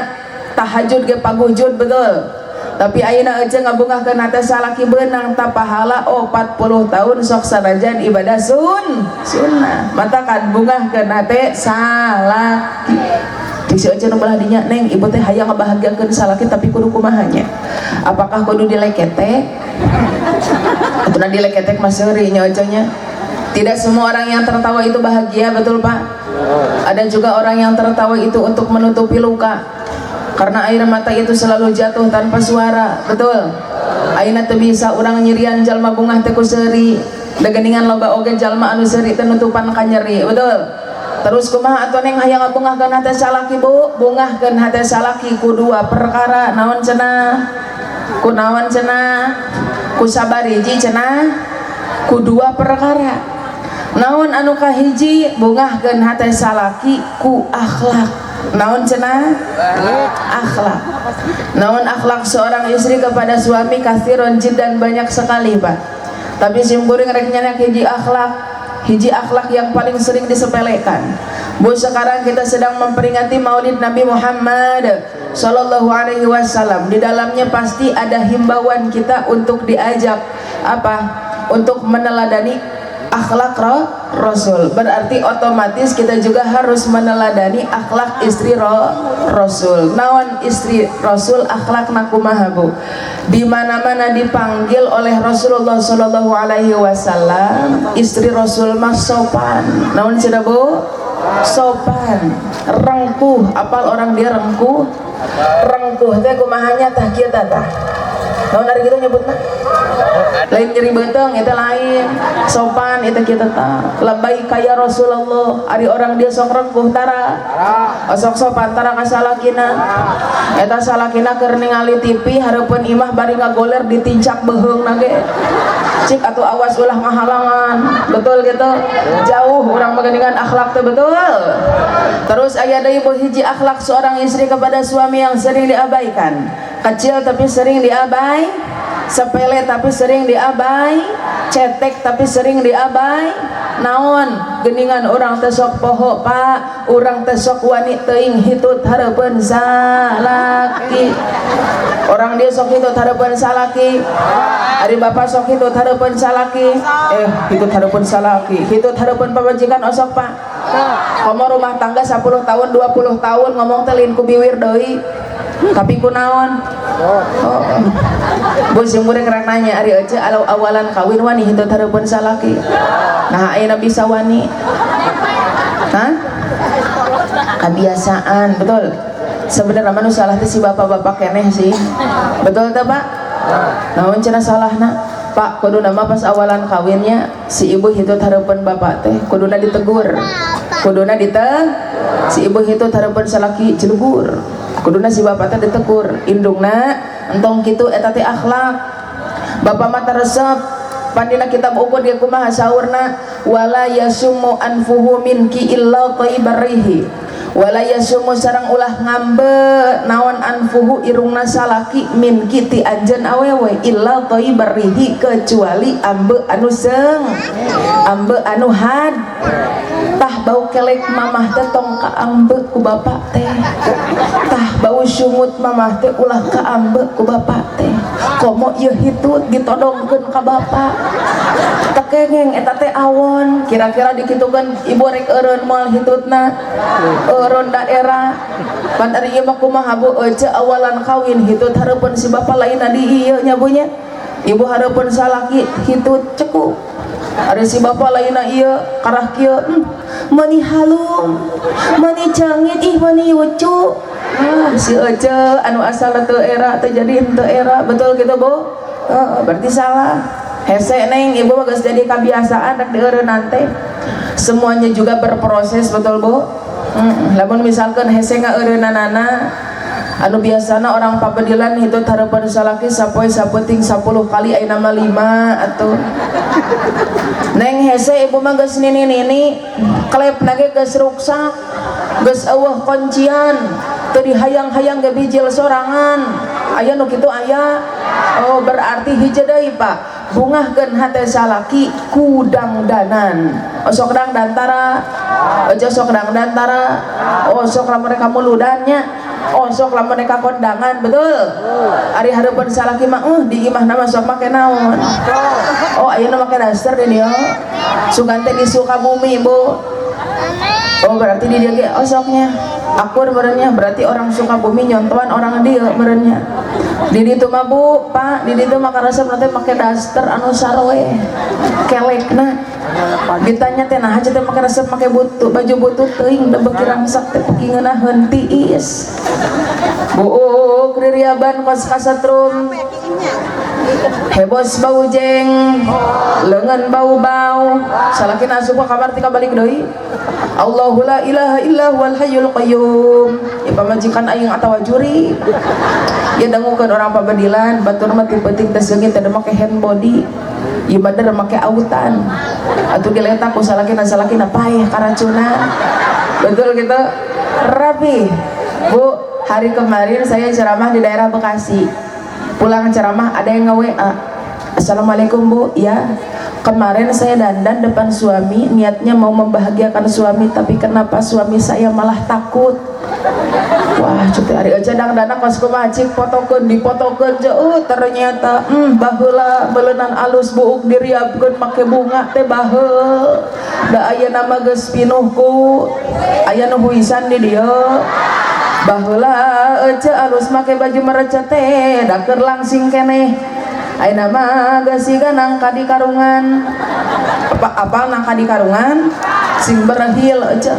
tahajud ge pagujud, betul? Tapi ayeuna ece ngabungahkeun hate salaki beunang ta pahala 40 tahun sok sanajan ibadah sunnah. Matakan bungahkeun hate salaki. Di si ece nu belah dinya, neng, ibu teh hayang ngabahagiakeun salaki tapi kudu kumaha nya? Apakah kudu dileketek? Atuh dileketek mah seuri nya ece nya. Tidak semua orang yang tertawa itu bahagia, betul Pak? Ada juga orang yang tertawa itu untuk menutupi luka. Karena air mata itu selalu jatuh tanpa suara, betul? Ayeuna teu bisa urang nyirian jalma bungah teh ku seuri. Da geuningan loba oge jalma anu seuri teh nutupan ka nyeri, betul? Terus kumaha atuh neng hayang ngabungahkeun hate salaki, Bu? Bungahkeun hate salaki ku dua perkara, naon cenah? Ku naon cenah? Ku sabariji cenah? Ku dua perkara. Naon anu kahiji? Bungahkeun hate salaki ku akhlak. Naon cenah? Akhlak. Naon akhlak seorang istri kepada suami? Katsiron jiddan, banyak sekali Pak. Tapi simkuring rek nyandak hiji akhlak, hiji akhlak yang paling sering disepelekan. Bu, sekarang kita sedang memperingati Maulid Nabi Muhammad Sallallahu Alaihi Wasallam. Di dalamnya pasti ada himbauan kita untuk diajak apa? Untuk meneladani akhlak Rasul. Berarti otomatis kita juga harus meneladani akhlak istri Rasul. Naon istri Rasul akhlak kumaha, Bu? Di mana-mana dipanggil oleh Rasulullah Sallallahu Alaihi Wasallam, istri Rasul mah sopan. Naon cenah, Bu? Sopan, rengkuh. Apal orang dia rengkuh? Rengkuh teh kumahanya tah kieu tah. Naon ari kitu nyebutna? Lain nyeri beuteung itu lain. Sopan itu kita tah. Labbaika ya Rasulullah. Ari orang dia sok rengkuh tara? Sok sopan tara ka salakina? Eta salakina keur ningali TV hareupeun imah bari ngagoler ditincak beuheungna ge. Cik atuh awas ulah ngahalangan. Betul gitu? Jauh urang mah geuningan akhlak teh, betul. Terus aya deui bu hiji akhlak seorang istri kepada suami yang sering diabaikan. Kecil tapi sering diabai, sepele tapi sering diabai, cetek tapi sering diabai. Naon? Geningan urang teh sok poho Pak, urang teh sok wani teuing hitut hareupeun salaki. Orang dia sok hitut hareupeun salaki? Ari bapak sok hitut hareupeun salaki? Eh, hitut hareupeun salaki, hitut hareupeun pamajikan osok Pak? Komo rumah tangga 10 tahun, 20 tahun, ngomong teh lain ku biwir deui tapi ku naon? Oh. Bu, simkuring rek nanya, ari ece alau awalan kawin wani hitut hareupeun salaki? Nah, ayeuna bisa wani? Hah? Kebiasaan, betul. Sebenarnya mah nu salah teh si bapak-bapak keneh sih, betul teh Pak? Naon cenah salahna Pak? Kuduna mah pas awalan kawinnya si ibu hitut hareupeun bapak teh kuduna ditegur, kuduna dite si ibu hitut hareupeun salaki jelugur, kuduna si bapak teh ditegur, indungna entong kitu, eta teh akhlak. Bapak mah resep pandina kitab ukur dia kumaha saurna? Wala yasummu anfuhu minki illa thayyibar rihi, wala yasummu sareng ulah ngambe naon anfuhu irungna salaki minki ti anjeun awewe illa thayyibar rihi kecuali ambe anu seung, ambe anu had. Tah, bau kelek mamah teh tong kaambe ku bapak teh, tah bau sungut mamah teh ulah kaambe ku bapak teh. Komo ieu hitut ditodongkeun ka bapak, teu kengeng eta teh awon. Kira-kira dikitukeun ibu rek eureun moal hitutna? Eureun daerah pan. Ari ieu mah kumaha, Bu? Ece awalan kawin hitut hareupeun si bapak, lainna di ieu nya Bu nya. Ibu hareupeun salaki hitut cekuk. Ada si bapak lainna ieu karah kieu, meuni halum, meuni cengit, ih meuni lucu. Ah, si ece anu asal teu era teu jadi henteu era, betul gitu Bu? Berarti salah. Hese neng, ibu mah geus jadi kebiasaan rek dieureunnan teh. Semuanya juga berproses, betul Bu? Lamun misalkan hese ngaeureunanana anu biasana orang pabedilan itu hareupeun salaki sapoe sapeuting 10 kali, ayeuna mah 5 atuh. Neng, hese ibu mah geus nini-nini, klep ge geus ruksak, geus eueuh kuncian, teu dihayang-hayang ge bijil sorangan. Aya nu kitu aya? Oh, berarti hiji deui Pak, bungahkeun hate salaki ku dangdanan. Osok dangdan tara? Ojo sok dangdan tara? Oh, sok lamun rek muludannya. Osok lamun ka kondangan, betul? Ari hareupeun salaki mah di imahna mah sok make naon? Oh, ayeuna make daster di dieu. Sugan teh di Sukabumi, Bu. Oh, berarti di dieu ge osoknya. Akur merenya, berarti orang Sukabumi nyontohan orang dieu merenya. Di ditu mah Bu, Pak, di ditu mah karesep teh make daster anu saroe. Kelekna. Ditanya teh nah teh make resep make butuh baju butut teuing da beuki rangsak teh beuki ngeunaheun tiis. Buuk ririaban kos kasetrum. Hebos bau jeng, leungeun bau-bau. Salakina asup ka kamar tika balik deui. Allahu la ilaha illa huwal hayyul qayyum. Ya pamajikan aing atawa juri. Ya dangukeun orang pabadilan, batur mah ti peuting teh seungit teh make hand body. Ieu bener make autan. Atuh diletak ku salakina salakina paeh karacunan. Betul gitu? Rapi. Bu, hari kemarin saya ceramah di daerah Bekasi. Pulang ceramah ada yang nge-WA. Assalamualaikum Bu, ya. Kemarin saya dandan depan suami, niatnya mau membahagiakan suami, tapi kenapa suami saya malah takut? Wah, cuti hari aja dangdana kos kumaha cik potokeun dipotokeun ternyata baheula beulenan alus buuk diriabkeun make bunga teh baheul. Da aya nama geus pinuh ku aya nu huisan di dieu. Baheula ece alus make baju merecet teh da keur langsing keneh. Ayeuna mah geus siga nangka di karungan. Apa apa nangka di karungan? Sing berhil ece.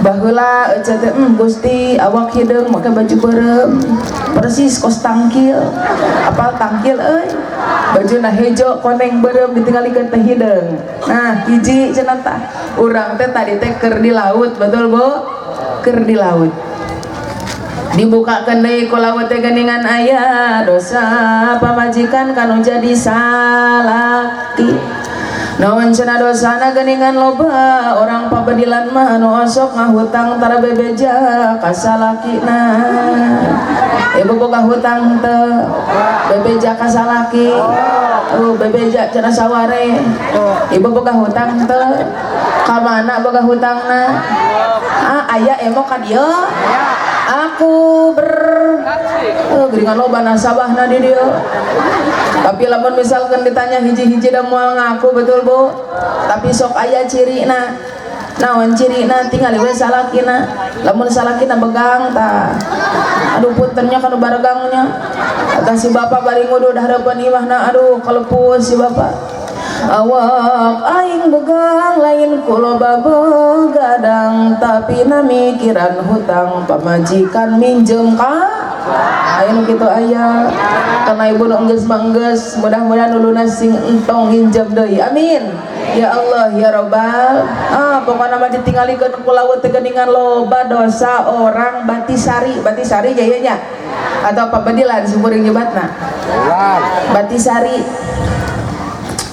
Baheula ece teh Gusti awak hideung make baju beureum. Persis kos tangkil. Apal tangkil euy? Bajuna hejo koneng beureum ditinggalikeun teh hideung. Nah, hiji cenah tah. Urang teh tadi teh keur di laut, betul Bu? Keur di laut. Dibukakeun deui ku laut teh geuningan aya dosa pamajikan kanu jadi salaki. Naon cenah dosana geuningan loba orang pabedilan mah anu osok ngahutang tara bebeja ka salakina. Ibu boga hutang teu bebeja ka salaki. Oh, bebeja cenah saware. Ibu boga hutang teu? Ka mana boga hutangna? Ah, aya emo ka dieu. Aku ber geuningan loba nasabahna di dieu. Tapi lamun misalkan ditanya hiji-hiji da moal ngaku, betul Bu? Tapi sok aya cirina. Naon cirina? Tinggal we salakina. Lamun salakina begang tah. Aduh puntennya kanu baregangnya. Atah si bapak bari ngudud hareupeun imahna, aduh kalepus si bapak. Awak aing begang lain ku loba begadang tapi na mikiran hutang pamajikan minjem ka aya nu kitu aya. Karena ibu nu enggeus mah enggeus, mudah-mudahan uluna sing entong nginjem deui, amin ya Allah ya robbal. Pokokna mah ditinggalikeun ku laut teh geuningan loba dosa orang Batisari. Batisari jaya nya atau pabadilan simkuring nyebatna Batisari.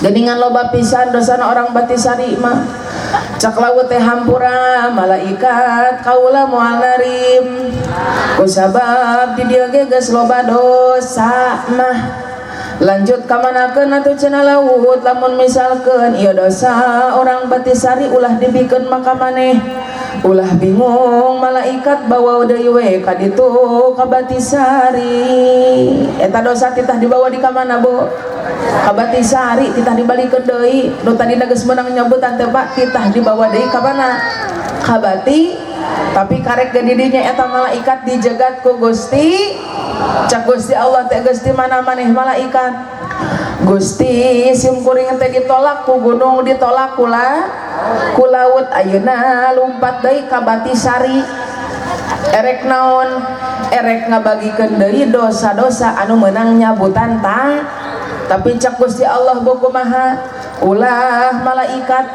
Geningan loba pisan dosana orang Batisari mah. Cak laut teh hampura malaikat kaula moal narim kusabab di dieu ge geus loba dosa mah. Lanjut ka manakeun atuh cenah laut, lamun misalkeun ieu dosa orang Batisari ulah dibikeun maka maneh ulah bingung malaikat bawa deui we ka ditu ka Batisari. Eta dosa titah dibawa di ka mana Bu? Ka Batisari titah dibalikeun deui. Nu tadina geus meunang nyebutan teh Pak, titah dibawa deui ka mana? Ka Bati. Tapi karek ge di dinya eta malaikat dijegat ku Gusti. Cak Gusti Allah teh, Gusti mana maneh malaikat? Gusti sim kuring teh ditolak ku gunung, ditolak ku laut, ayeuna lumpat deui ka Batisari. Erek naon? Erek ngabagikeun deui dosa-dosa anu meunang nyabutan tah. Tapi cak Gusti Allah kumaha? Ulah malaikat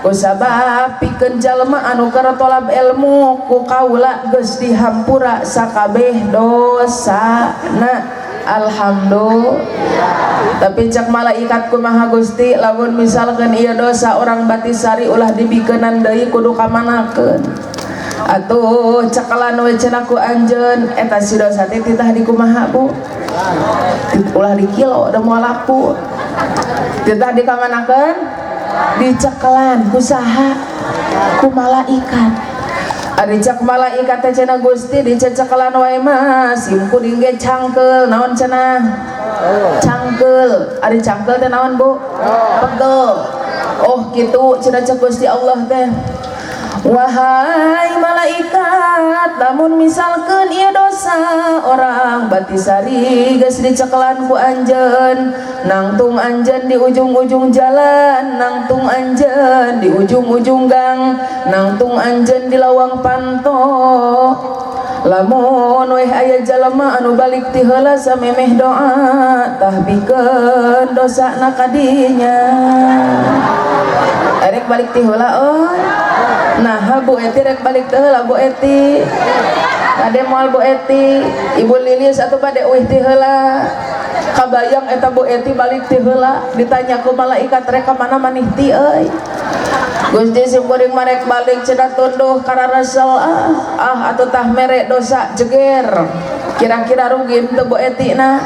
kusabab pikeun jalma anu keur tolab ilmu ku kaula geus dihampura sakabeh dosana. Alhamdulillah. Tapi cak malaikat kumaha Gusti, lamun misalkeun ieu dosa orang Batisari ulah dibikeunan deui kudu kamanakeun? Atuh cakalan we cenah ku anjeun eta si dosa teh titah dikumaha Bu? Ulah dikilo da moal laku. Titah dikamanakeun? Dicekalan ku saha? Ku malaikat. Ari cak malaikat teh cenah Gusti dicecekelan wae mah sim kuring ge cangkeul naon cenah cangkeul. Ari cangkeul teh naon Bu? Pegel. Oh kitu cenah cak Gusti Allah teh. Wahai malaikat, lamun misalkeun ieu dosa orang Batisari geus dicekelan ku anjeun, nangtung anjeun di ujung-ujung jalan, nangtung anjeun di ujung-ujung gang, nangtung anjeun di lawang panto. Lamun weh aya jalema anu balik ti heula samemeh doa, tah bikeun dosana ka dinya. Erek balik ti heula euy. Nah, Bu Eti rek balik teh heula Bu Eti. Kade moal Bu Eti, Ibu Lilis atuh bade euih ti heula. Kabayang eta Bu Eti balik ti heula, ditanya ku malaikat rek ka mana maneh ti euy. Gusti sim kuring mah rek balik cenah tunduh kararesel ah atuh tah mere dosa jeger. Kira-kira rugi henteu Bu Eti na?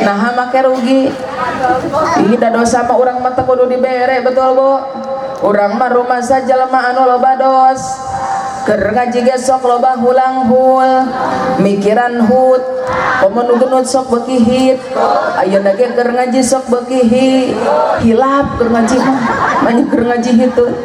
Nah, make rugi. Ih da dosa mah urang mah teu kudu dibere betul Bu. Urang mah rumasa jelema anu loba dos. Keur ngaji ge sok loba hulang hul, mikiran hut, komo nu genut sok beuki hit. Ayeuna ge keur ngaji sok beuki hilap keur ngaji mah, banyak keur ngaji hitut.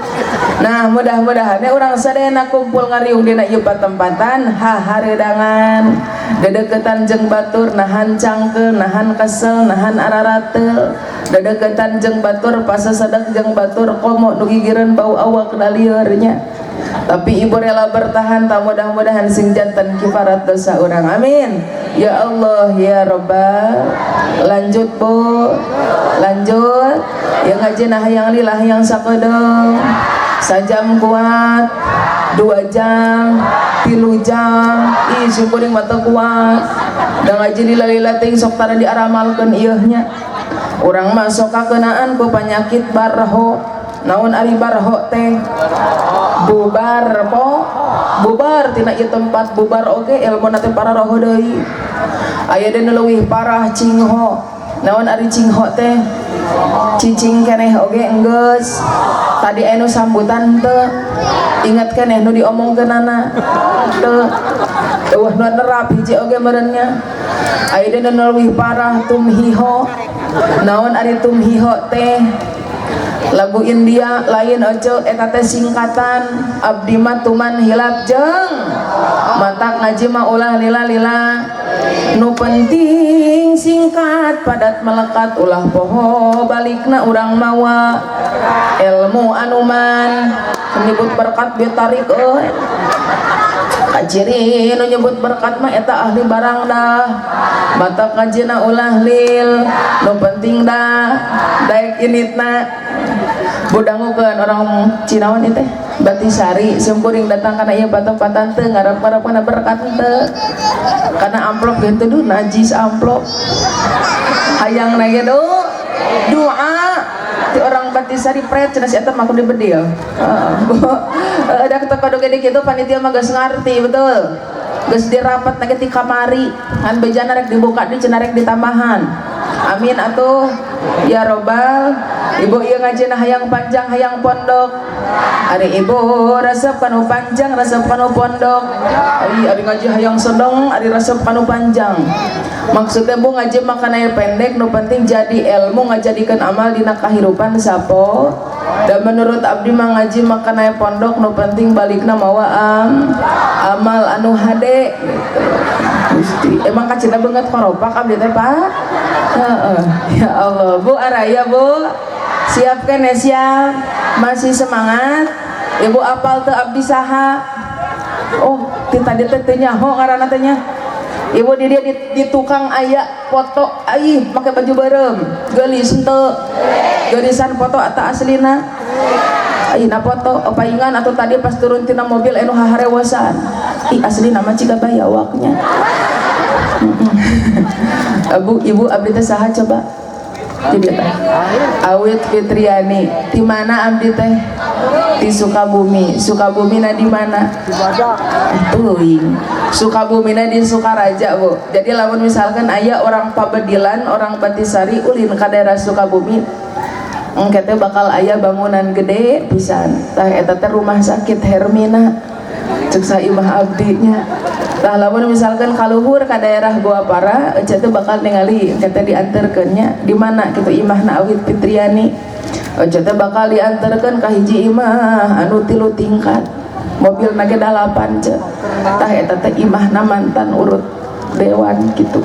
Nah, mudah-mudahan urang sadayana kumpul ngariung dina ieu patempatan hahareudangan. Dedeketan jeung batur nahan cangkeul, nahan kesel, nahan ararateul. Dedeketan jeung batur pasasadak jeung batur komo nu gigireun bau awak dalieur nya. Tapi ibu rela bertahan, tak mudah-mudahan sing janten kifarat dosa urang. Amin. Ya Allah ya Rabbal. Lanjut Bu. Lanjut. Ya ngaji nah hayang lila hayang sakedeung. Sajam kuat, 2 jam, 3 jam, ih sim kuring mah teu kuat. Da ngaji lila-lila ting sok tara diaramalkeun ieu nya. Urang mah sok kakeunaan ku panyakit barho. Naon ari barho teh? Bubar po, bubar tina ieu tempat bubar oge ilmuna teh pararoho deui. Aya deui nu leuwih parah cingho. Naon ari cingho teh? Cicing keneh oge enggeus. Tadi anu sambutan teu ingat keneh nu diomongkeunana teu. Eueuh nu nerap hiji oge meureun nya. Aya deui nu leuwih parah tumhiho. Naon ari tumhiho teh? Lagu India lain oce eta teh singkatan abdi mah tuman hilap jeung matak ngaji mah ulah lila-lila nu penting singkat padat melekat ulah poho balikna urang mawa ilmu anuman menyebut berkat bieu tarik euy kaciri nu nyebut berkat mah eta ahli barang dah matak ngajina ulah lil nu penting dah daek initna budangukeun orang Cinawan ieu teh Batisari simkuring datang kana ieu patempatan teu ngarep-ngarep kana berkat teu kana amplop gitu duh najis amplop hayang na ge doa ti orang Batisari pret cenah si eta mah kudu dibedil heeh da teu kudu gede kitu panitia mah geus ngarti betul geus dirapat na ge ti kamari ngan bejana rek dibuka di cenah rek ditambahan amin atuh ya robbal. Ibu ieu ngajina hayang panjang hayang pondok ari ibu resep kanu panjang resep kanu pondok ari ari ngaji hayang sedeng ari resep kanu panjang maksudnya bu ngaji makana pendek nu penting jadi ilmu ngajadikeun amal dina kahirupan sapo dan menurut abdi mah ngaji makana pondok nu penting balikna mawa amal anu hade gitu. Gusti emang kacina beungeut koropak abdi teh Pak heeh ya Allah Bu araya Bu siap kan ya siap masih semangat ibu apal teu abdi saha oh ti tadi teh teu nyaho ngaranna teh nya ibu di dia di tukang aya foto aih make baju beureum geulis henteu geulisan foto atau aslina ayeuna foto paingan atau tadi pas turun tina mobil anu haharewosan ih aslina mah ciga bayawaknya Ibu ibu abdi teh saha coba Ti teh Awit Fitriani di mana abdi teh di Sukabumi. Sukabumi na di mana? Teuing. Sukabumi na di Sukaraja Bu. Jadi lamun misalkan aya orang Pabedilan, orang Batisari ulin ka daerah Sukabumi engke teh bakal aya bangunan gede pisan. Tah eta teh rumah sakit Hermina. Cek saimah abdinya. Tah lamun misalkan kaluhur ka daerah Goa Para, ece teh bakal ningali engke teh dianterkeun nya di mana kitu imahna Awit Fitriani. Ece teh bakal dianterkeun ka hiji imah anu 3 tingkat. Mobilna ge 8 ce. Tah eta teh imahna mantan urut dewan gitu.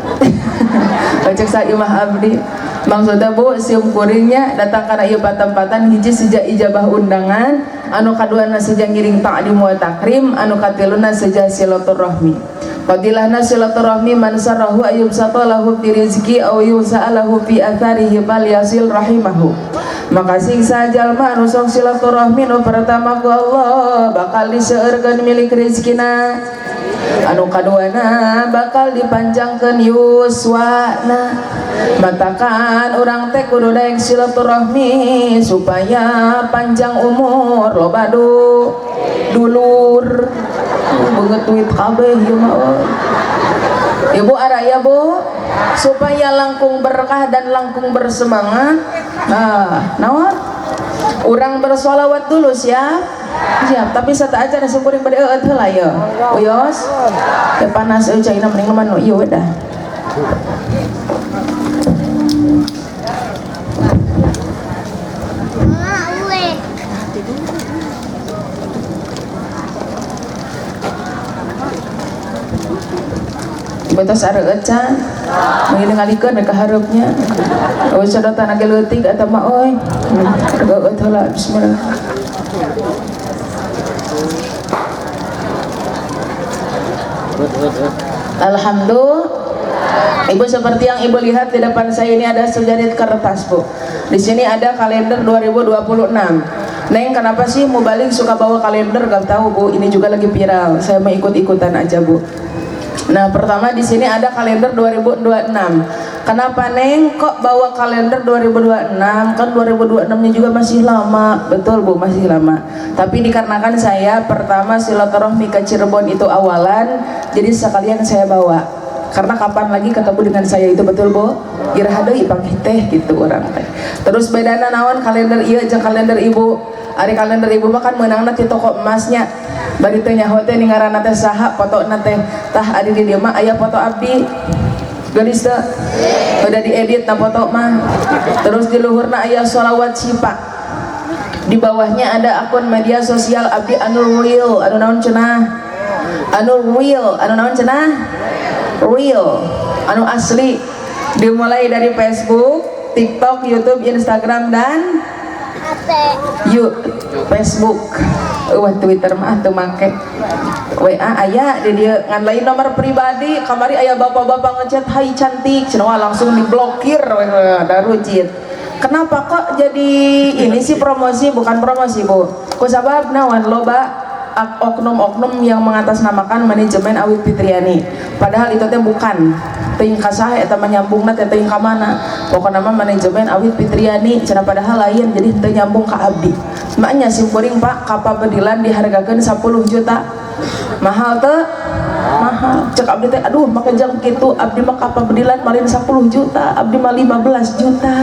Cek saimah abdi. Maksudnya bu, sium kuringnya datang karena ieu patempatan hiji sejak ijabah undangan, anu kaduana sejak ngiring ta'lim wa takrim, anu katiluna sejak silaturahmi. Fadilahna silaturahmi man sarrahu ayyubsata lahu fi rizki aw yusa'alahu fi atharihi falyasil rahimahu. Maka siksa jalma anu sok silaturahmi nu pertama ku Allah bakal diseueurkeun milik rizkina. Anu kaduana bakal dipanjangkeun yuswana. Matakan urang teh kudu daek silaturahmi supaya panjang umur loba dulur. Beungeut duit kabeh ieu mah. Ibu araya bu, supaya langkung berkah dan langkung bersemangat. Nah, naon? Urang bersolawat dulu siap? Siap, tapi sata aja nasi kuring bade eueut heula ye. Uyos. Teh panas euy caina mending mah nu ieu dah. Betos areueut can. Mungkin ngalikeun ka hareupnya. Eueuh sedotan age leutik eta mah euy. Areueut heula bismillah. Alhamdulillah. Ibu seperti yang ibu lihat di depan saya ini ada sejarit kertas bu. Di sini ada kalender 2026. Neng, kenapa sih mubalik suka bawa kalender? Gak tahu bu, ini juga lagi viral. Saya mau ikut-ikutan aja bu. Nah, pertama di sini ada kalender 2026. Kenapa Neng kok bawa kalender 2026? Kan 2026-nya juga masih lama. Betul Bu, masih lama. Tapi dikarenakan saya pertama silaturahmi ke Cirebon itu awalan, jadi sekalian saya bawa. Karena kapan lagi ketemu dengan saya itu, betul Bu? Iraha deui panggih teh gitu orang teh. Terus bedana naon kalender ieu jeung kalender ibu? Ari kalender ibu mah kan meunangna ti toko emasnya. Bari teh nyaho teh ngaranna teh saha fotona teh. Tah ari di dieu mah aya foto abdi. Gelis teu? Udah diedit na foto mah. Terus di luhurna aya sholawat syifa. Di bawahnya ada akun media sosial abdi anu real, anu naon cenah? Anu real, anu naon cenah? Real, anu asli. Dimulai dari Facebook, TikTok, YouTube, Instagram dan yuk Facebook. Wah Twitter mah teu make. WA aya di dieu ngan lain nomor pribadi. Kamari aya bapak-bapak ngechat hai cantik cenah, wah langsung diblokir we darucit. Kenapa kok jadi ini sih promosi, bukan promosi Bu? Ku sabab naon loba oknum-oknum yang mengatasnamakan manajemen Awit Fitriani. Padahal itu teh bukan teuing ka saha eta mah nyambungna teh teuing ka mana. Pokona mah manajemen Awit Fitriani cenah, padahal lain, jadi teu nyambung ka abdi. Maknya sim kuring Pak kapabedilan dihargakeun 10 juta. Mahal teu? Mahal. Cek abdi teh aduh make jang kitu abdi mah kapabedilan malin 10 juta, abdi mah 15 juta.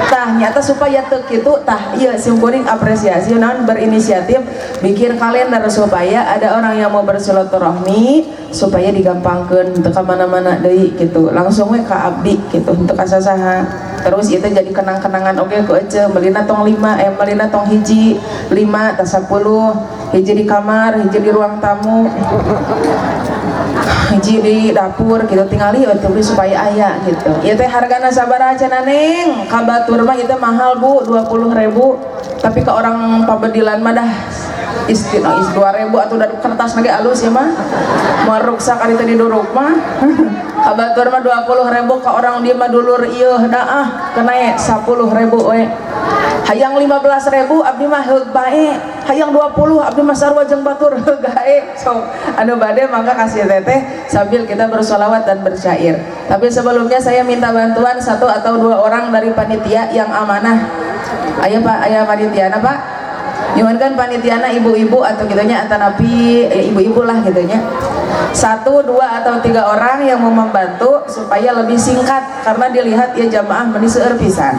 Tah nyata supaya teu kitu tah ieu sim kuring apresiasi naon berinisiatif bikin kalender supaya ada orang yang mau bersilaturahmi supaya digampangkeun teu ka mana-mana deui gitu. Langsung we ka abdi gitu teu ka sasaha. Terus itu jadi kenang-kenangan oge ku ece meulina tong 5, meulina tong hiji 5 tah 10, hiji di kamar, hiji di ruang tamu, hiji di dapur gitu, tingali we teh supaya aya gitu. Ieu teh hargana sabaraha cenah Neng? Ka batur mah ieu teh mahal Bu, 20.000. Tapi ke orang pabedilan mah dah istina is 2.000 atuh da kertas ge alus ya mah. Moal ruksak ari teh diduruk mah. Ka batur mah 20.000, ka orang dieu mah dulur ieu daah kena 10.000 we. Hayang 15.000 abdi mah heug bae. Hayang 20 abdi mah sarua jeung batur heug gae. So anu bade mangga kasih teteh sambil kita bersolawat dan bersyair. Tapi sebelumnya saya minta bantuan 1 atau 2 orang dari panitia yang amanah. Ayo Pak, ayo panitiana Pak. Nyuhunkeun panitiana ibu-ibu atau gitunya atanapi ya ibu-ibu lah gitunya. 1, 2 atau 3 orang yang mau membantu supaya lebih singkat karena dilihat ya jamaah meni seueur pisan.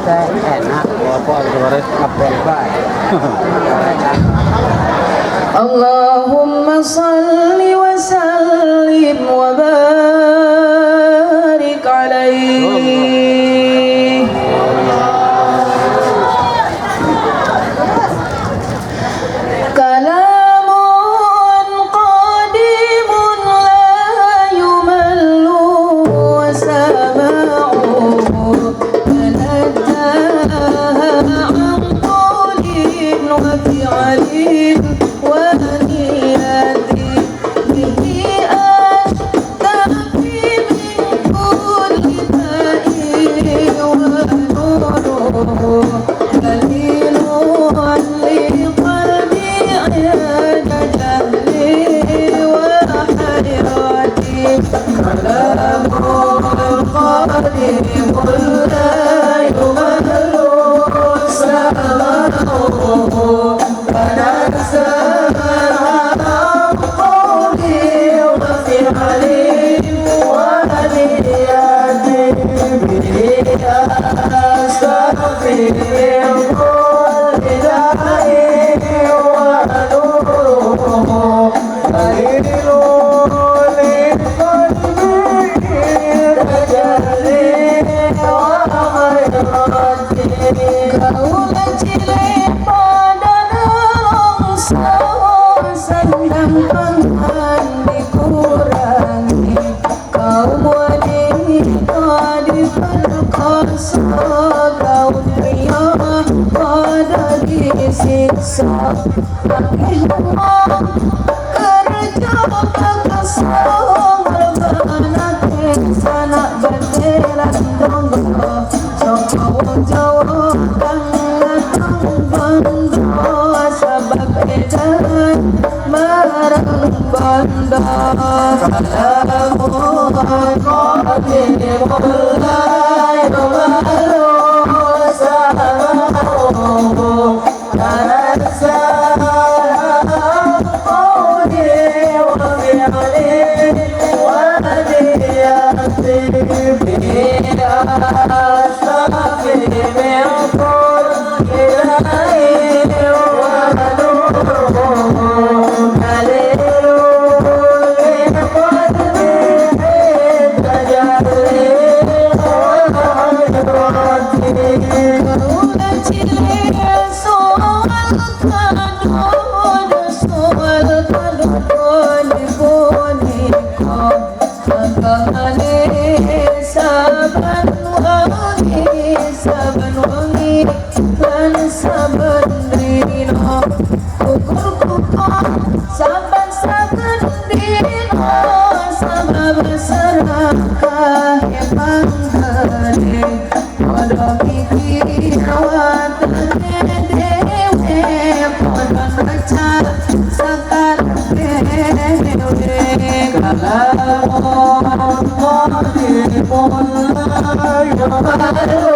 Teh enak. Allahumma salli wa sallim wa barik alaihi. Kalamun qadimun la yumallu wa sama'uhu tanazzaha an qawlin wa fi'lin wa niyati bihi astafi min kulli da'i wa nuruhu dalilun li qalbi 'inda jahli wa hayrati. Kalamun qadimun la yumallu sama'uhu tanazzaha an qawli wa fi'li wa niyati bihi astafi min kulli da'i wa nuruhu dalilun li qalbi tajalli wa hayrati. Kaula cilik pada nelongso sandang pangan dikurangi, kaum wanita diperkosa, kaum pria pada disiksa. Akeh wong kerja paksa ngorbanake sanak bateran tangga, saka wong Jawa kang ngatang bangga sabab edan marang banda. Kalamun qadimun la yumallu sama'uhu tanazzaha an qawli wa fi'li wa niyati bihi astafi min kulli da'i wa nuruhu dalilun li qalbi tajalli wa hayrati. Kaula cilik soal kadun soal kadun punika agangane saben wengi lan saben dina, kukur-kukur saben-saben dina sabab serakah panggane padha mikir watene dhewe padha recak sakarepe dhewe. Kalamun qadimun la yumallu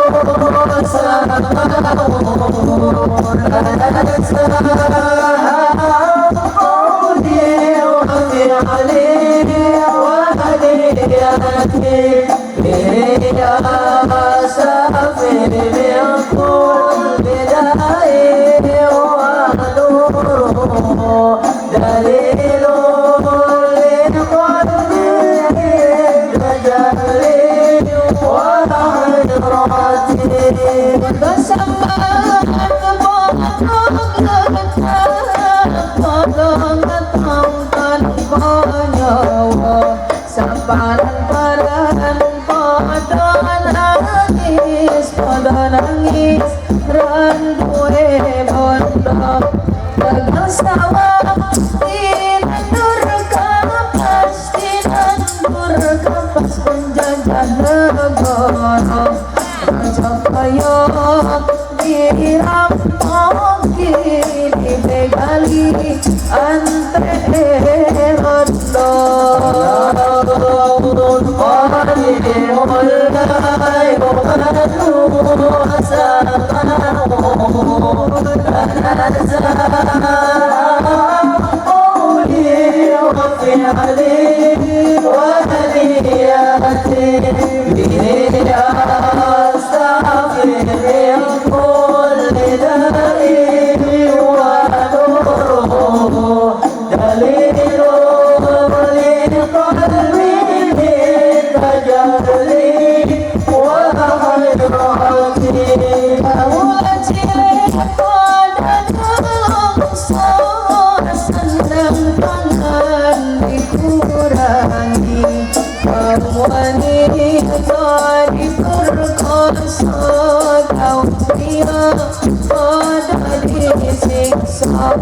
sama'uhu tanazzaha an qawli wa fi'li wa niyati bihi astafi min kulli da'i wa nuruhu dalilun li qalbi tajalli wa hayrati. Samparan-paran padha nangis ran duwe bondo tegal sawah tinandur kapas penjajah negara. Raja kaya dirampoki dibegali antre rondo. Qadimun la yumallu sama'uhu tanazzaha an qawli wa fi'li wa niyati bihi astafi Pada nelongso, sandang pangan dikurangi, kaum wanita diperkosa, kaum pria pada disiksa.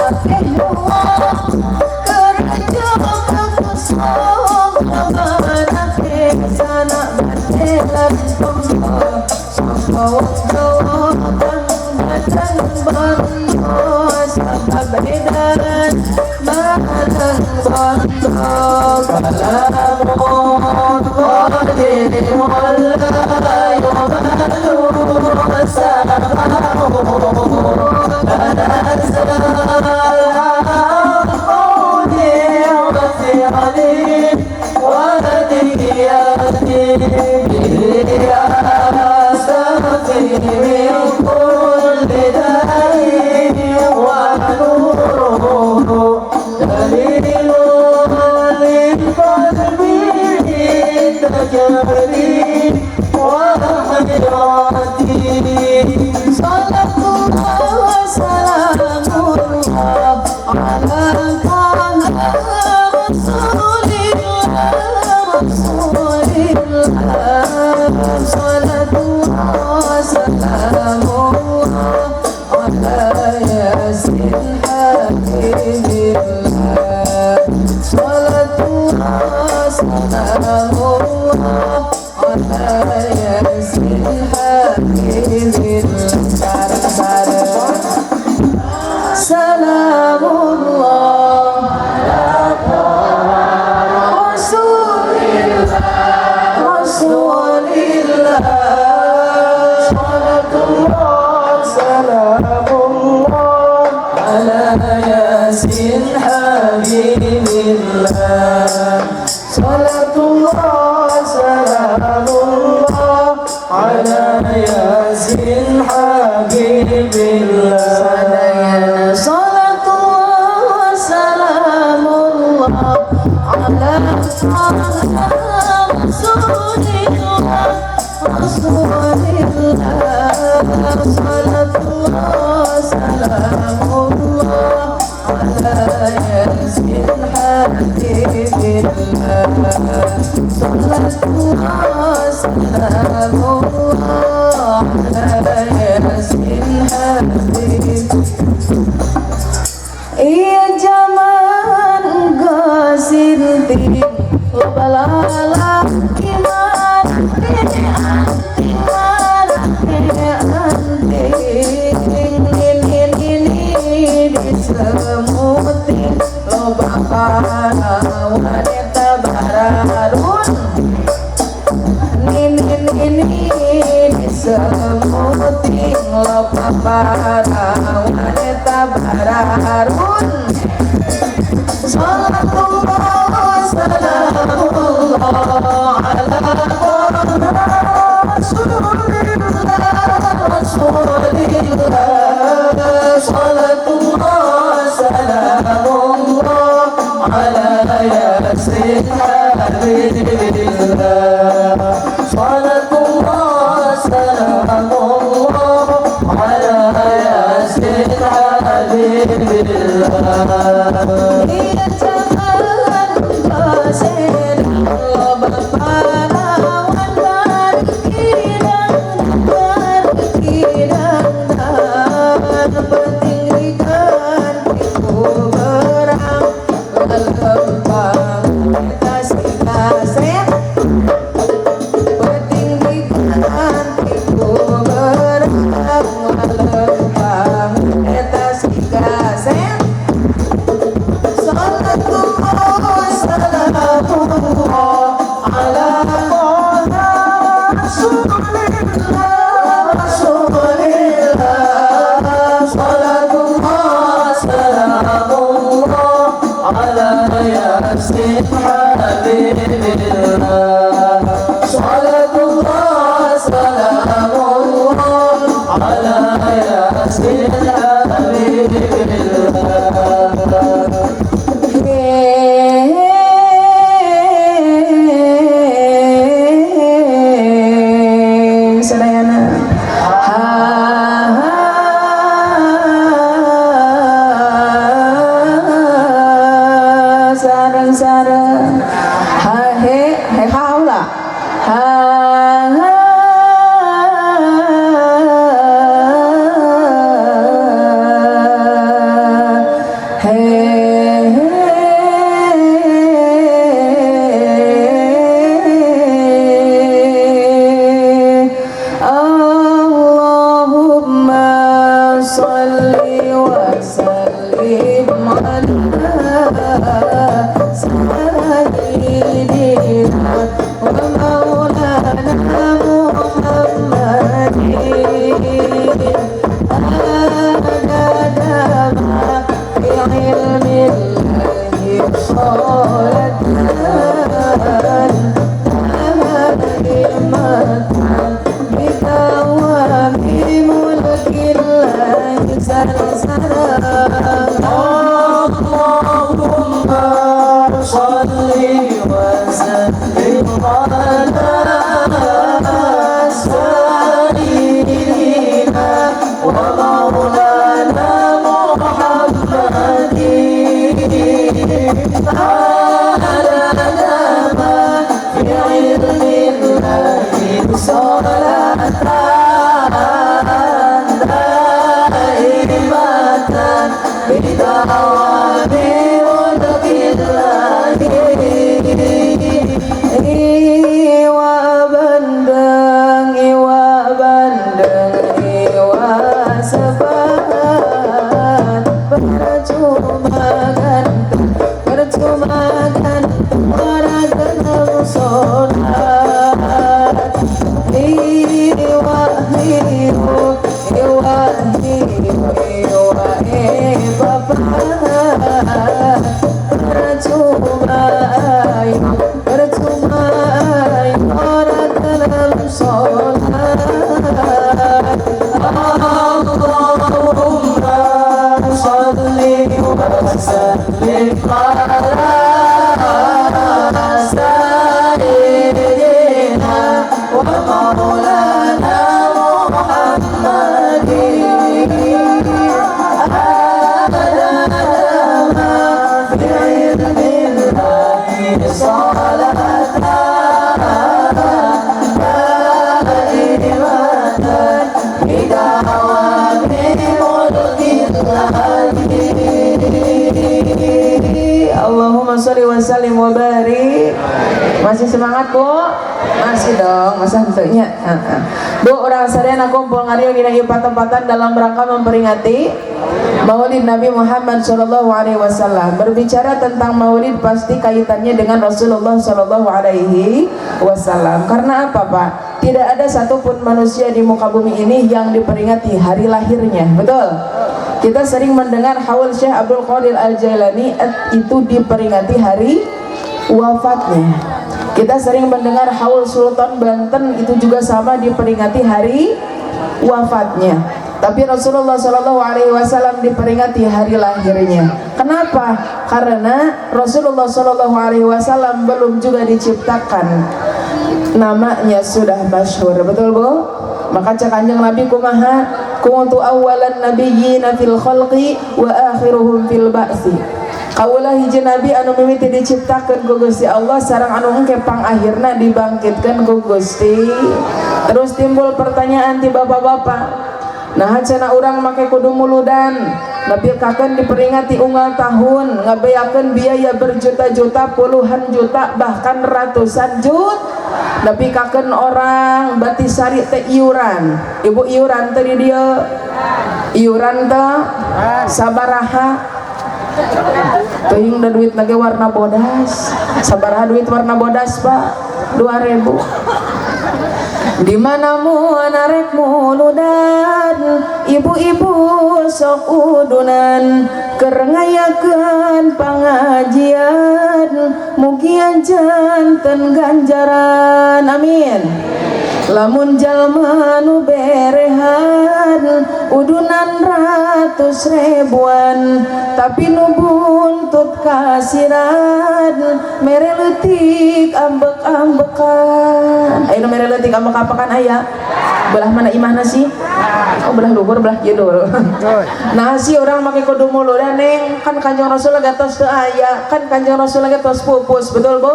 Akeh wong kerja kekesa, ngabanake sanak batin lan tangga. Saka wong Jawa kang badan bangga, sabab edan barang bangga. Kalamun qadimun la yumalu samahu, tanazzal an qawli wa fi'li wa diyati bihi astafi min kulli da'i wa nuruhu dalilun lil-qalbi tajri wa hayrati. Salatullah salamullah ala Taha Rasulillah, Rasulillah. Salatullah salamullah ala Yasin Habibillah. Salatullah salamullah ala Yasin Habibillah. Bareng-bareng salamullah Rasulillah, Rasulillah. Salatullah salamullah ala Yasin Habibillah. Salatullah salamullah ala Yasin Habibillah. Sadayana salatullah salamullah ala Taha Rasulillah, Rasulillah. Salatullah salamullah ala Yasin Habibillah. Salatullah salamullah ala Yasin Habibillah. Iya zaman gasinti lobalala iman iman anting ini disemuti loba para wanita bararun ini disemuti loba para wanita bararun. Salatullah salamullah ala Rasulillah, Rasulillah. Salatullah salamullah ala Yasin Habibillah. Salatullah salamullah ala Yasin Habibillah. Iya zaman gasin loba parawan berkidang berkidang dan petinggikan iku berang lelempang kasih kasih petinggikan iku berang lelempang kasih kasih. Salatullah salamullah ala Rasulillah, Rasulillah. Salatullah salamullah ala Yasin Habibillah. Salatullah salamullah ala Yasin Habibillah. Sadayana ha ha. Salli wa sallim ala sayyidina wa maulana Muhammadin adada ma fi ilmillahi salatan daimatan bidawami mulkillahi salsalam. Allahumma salli wa sallim ala sayyidina wa maulana Muhammadin adada ma fi ilmillahi salatan daimatan bidawami mulkillahi. Iwa bandeng, iwa bandeng, iwa sepat, percuma ganteng, percuma ganteng, ora gelem salat. Iwa hiu, iwa hiu, iwa bapak, percuma ayu, percuma ayu, ora gelem salat. Allahumma salli wa sallim ala sayyidina wa maulana Muhammadin adada ma fi ilmillahi salatan daimatan bidawami mulkillahi. Allahumma sholli wa sallim wa barik. Masih semangat, Bu? Masih dong, masa tentunya. Bu, urang sadayana kumpul ngariung dina ieu patempatan dalam rangka memperingati Maulid Nabi Muhammad Shallallahu Alaihi Wasallam. Berbicara tentang Maulid pasti kaitannya dengan Rasulullah Shallallahu Alaihi Wasallam. Karena apa, Pak? Tidak ada satupun manusia di muka bumi ini yang diperingati hari lahirnya, betul? Kita sering mendengar haul Syekh Abdul Qadir Al Jailani itu diperingati hari wafatnya. Kita sering mendengar haul Sultan Banten itu juga sama, diperingati hari wafatnya. Tapi Rasulullah Shallallahu Alaihi Wasallam diperingati hari lahirnya. Kenapa? Karena Rasulullah Shallallahu Alaihi Wasallam belum juga diciptakan, namanya sudah masyhur, betul, Bu? Maka cek Kanjeng Nabi kumaha? Kuntu awalan nabiyyina fil khalqi wa akhiruhum fil ba'si. Kaulah hiji nabi anu mimiti diciptakeun ku Gusti Allah sareng anu engke pangakhirna dibangkitkeun ku Gusti. Terus timbul pertanyaan ti bapak-bapak. Nah, cenah urang make kudu muludan, nepikakeun diperingati unggal tahun, ngabeakeun biaya berjuta-juta, puluhan juta, bahkan ratusan juta. Nepikakeun orang batisari teh iuran. Ibu, iuran teh di dieu? Iuran teh sabaraha? Teuing da duit lagi warna bodas. Sabaraha duit warna bodas, Pak? 2000. Di mana arek muludan, ibu-ibu sok udunan, keur ngayakeun pangajian, mugia janten ganjaran, amin. Lamun jalma nu berehan udunan ratus ribuan, tapi nu buntut kasiran mere leutik ambek-ambekan. Ayo, nu mere leutik ambek-ambekan aya belah mana imahna sih? Oh, belah luhur, belah kidul. Nah, si urang make kudu muludan, Neng? Kan Kanjeng Rasul lagi tos teu aya, kan Kanjeng Rasul lagi tos pupus, betul, Bu?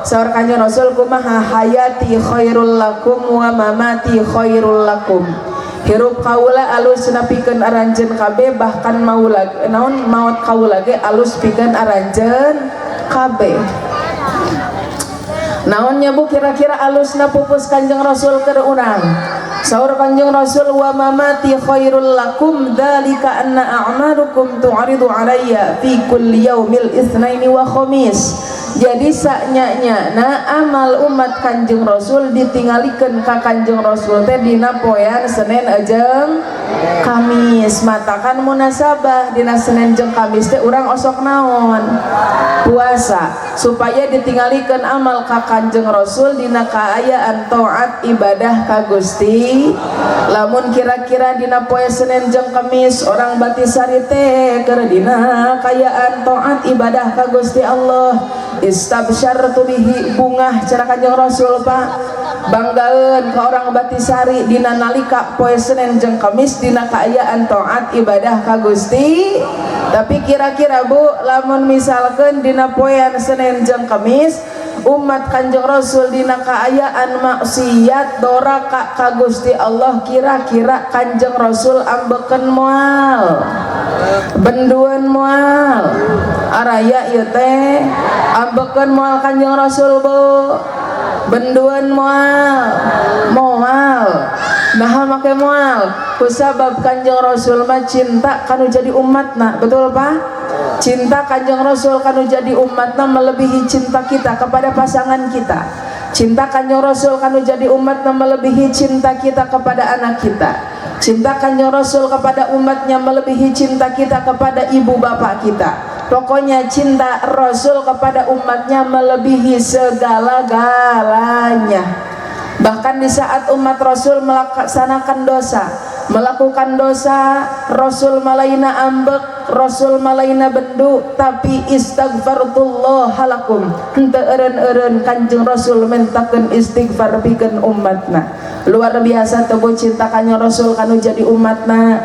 Saur Kanjeng Rasul kumaha? Hayati khairul lakum wa mamati khairul lakum. Hirup kaula alus pikeun aranjeun kabeh, bahkan maula naon, maot kaula ge alus pikeun aranjeun kabeh. Naonnya, Bu, kira-kira alusna pupus Kanjeng Rasul keur urang? Saur Kanjeng Rasul, "Wa mamati khairul lakum, dzalika anna a'malukum tu'ridu alayya fi kulli yaumil itsnaini wa khamis." Jadi saknya na amal umat Kanjeng Rasul ditinggalikeun ka Kanjeng Rasul teh dina poean Senin jeung Kamis. Matakan munasabah, dina Senin jeung Kamis teh urang osok naon? Puasa, supaya ditinggalikeun amal ka Kanjeng Rasul dina kaayaan taat ibadah ka Gusti. Lamun kira-kira dina poe Senin jeung Kamis orang Batisari teh keur dina kaayaan taat ibadah ka Gusti Allah, istabsyartu bihi, bungah cara Kanjeng Rasul, Pak, banggaeun ke orang Batisari dina nalika poe Senin jeung Kamis dina kaayaan taat ibadah ka Gusti. Tapi kira-kira, Bu, lamun misalkan dina poean Senin jeung Kamis umat Kanjeng Rasul dina kaayaan maksiat doraka ka Gusti Allah, kira-kira Kanjeng Rasul ambeken moal, benduan moal? Araya ieu teh. Ambeken moal Kanjeng Rasul, Bu? Benduan moal? Moal. Nah, make moal kusabab Kanjeng Rasul mah cinta kanu jadi umatna. Betul, Pak? Cinta Kanjeng Rasul kanu jadi umatna melebihi cinta kita kepada pasangan kita. Cinta Kanjeng Rasul kanu jadi umatna melebihi cinta kita kepada anak kita. Cinta Kanjeng Rasul kepada umatnya melebihi cinta kita kepada ibu bapak kita. Pokoknya cinta Rasul kepada umatnya melebihi segala-galanya. Bahkan di saat umat Rasul melaksanakan dosa, melakukan dosa, Rasul malaina ambek, Rasul malaina bendu, tapi istaghfarullah halakum, henteu eureun-eureun Kanjeng Rasul mentakeun istighfar pikeun umatna. Luar biasa teu, Bu, cinta Kanjeng Rasul kanu jadi umatna?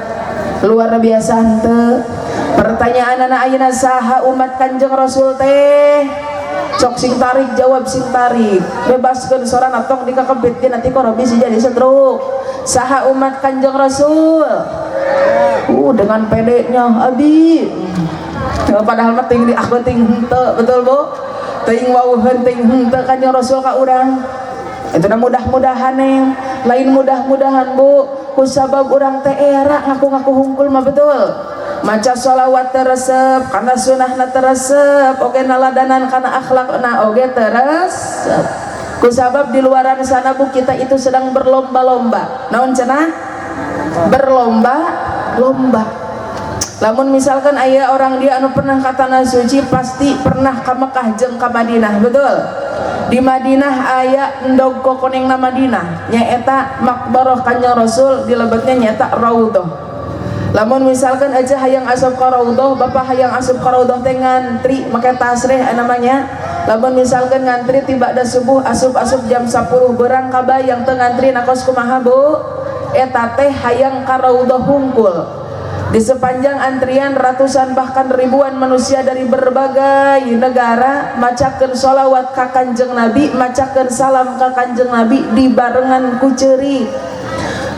Luar biasa henteu? Pertanyaan anak, ayeuna saha umat Kanjeng Rasul teh? Cok sing tarik jawab, sing tarik bebaskeun sorana, tong dikakebit, nanti koro bisa jadi stroke. Saha umat Kanjeng Rasul? Dengan pedenya abi, padahal mah ting di aku ting henteu. Betul, Bu? Ting wauheun ting henteu Kanjeng Rasul ka urang. Itu dah mudah-mudahan, neng, lain mudah-mudahan, Bu, kusabab urang teh era ngaku-ngaku hungkul mah. Betul? Maca sholawat teresep karena sunahna teresep, oge naladanan karena akhlakna oge teresep. Kusabab di luaran sana, Bu, kita itu sedang berlomba-lomba. Naon cenah? Berlomba-lomba. Lamun misalkan aya orang dia anu pernah ka tanah suci, pasti pernah ke Mekah jeung ka Madinah. Betul? Di Madinah aya endog kokoneng na Madinah, nyaeta makbarah Kanjeng Rasul, di lebetnya nyaeta raudhah. Lamun misalkan aja hayang asup ka raudhah, bapak hayang asup ka raudhah teh ngantri make tasreh namanya. Lamun misalkan ngantri tiba ada subuh, asup-asup jam 10 berang, kabayang teu ngantri nakos kumaha, Bu? Eta teh hayang ka raudhah hungkul. Di sepanjang antrian ratusan bahkan ribuan manusia dari berbagai negara macakeun sholawat ka Kanjeng Nabi, macakeun salam ka Kanjeng Nabi dibarengan ku ceurik.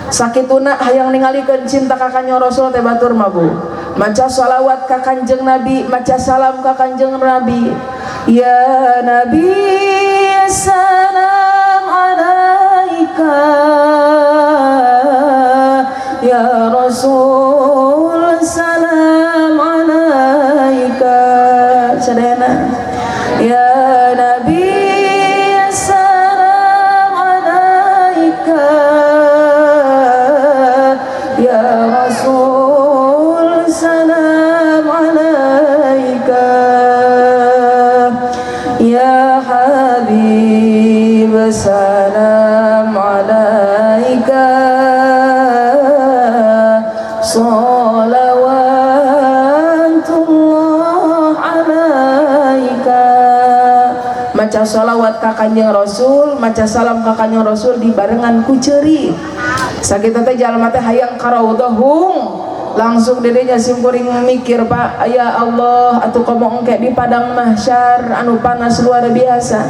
Sakituna hayang ningalikeun cinta ka Kanjeng Rasul teh batur mah, Bu. Maca sholawat ka Kanjeng Nabi, maca salam ka Kanjeng Nabi. Ya Nabi, salam alaika, ya Rasul, salam alaika. Sadayana. Ya Nabi, salam alaika, ya Rasul, salam alaika, ya Habib, salam alaika, salawatullah alaika. Maca sholawat ka Kanjeng Rasul, maca salam ka Kanjeng Rasul dibarengan ku ceurik. Sakitu teh jalma teh hayang ka raudhah langsung dirinya. Simkuring mikir, Pak, ya Allah, atuh komo engke di padang mahsyar anu panas luar biasa.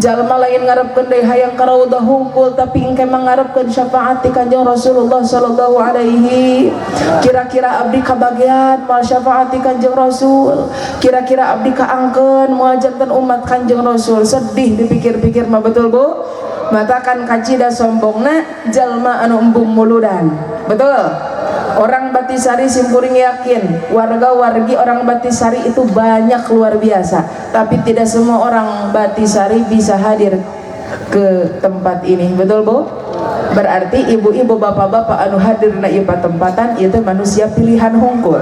Jalma lain ngarepkeun deui hayang ka raudhah hungkul, tapi engke mah ngarepkeun syafaat ti Kanjeng Rasulullah sallallahu alaihi. Kira-kira abdi kabagian moal syafaat ti Kanjeng Rasul, kira-kira abdi kaangkeun moal janten umat Kanjeng Rasul. Sedih dipikir-pikir mah, betul, Bu? Matakan kacida sombongna jalma anu embung muludan, betul? Orang Batisari simkuring yakin warga-wargi orang Batisari itu banyak luar biasa, tapi tidak semua orang Batisari bisa hadir ke tempat ini, betul, Bu? Berarti ibu-ibu, bapak-bapak anu hadir na ieu tempatan itu manusia pilihan hungkul,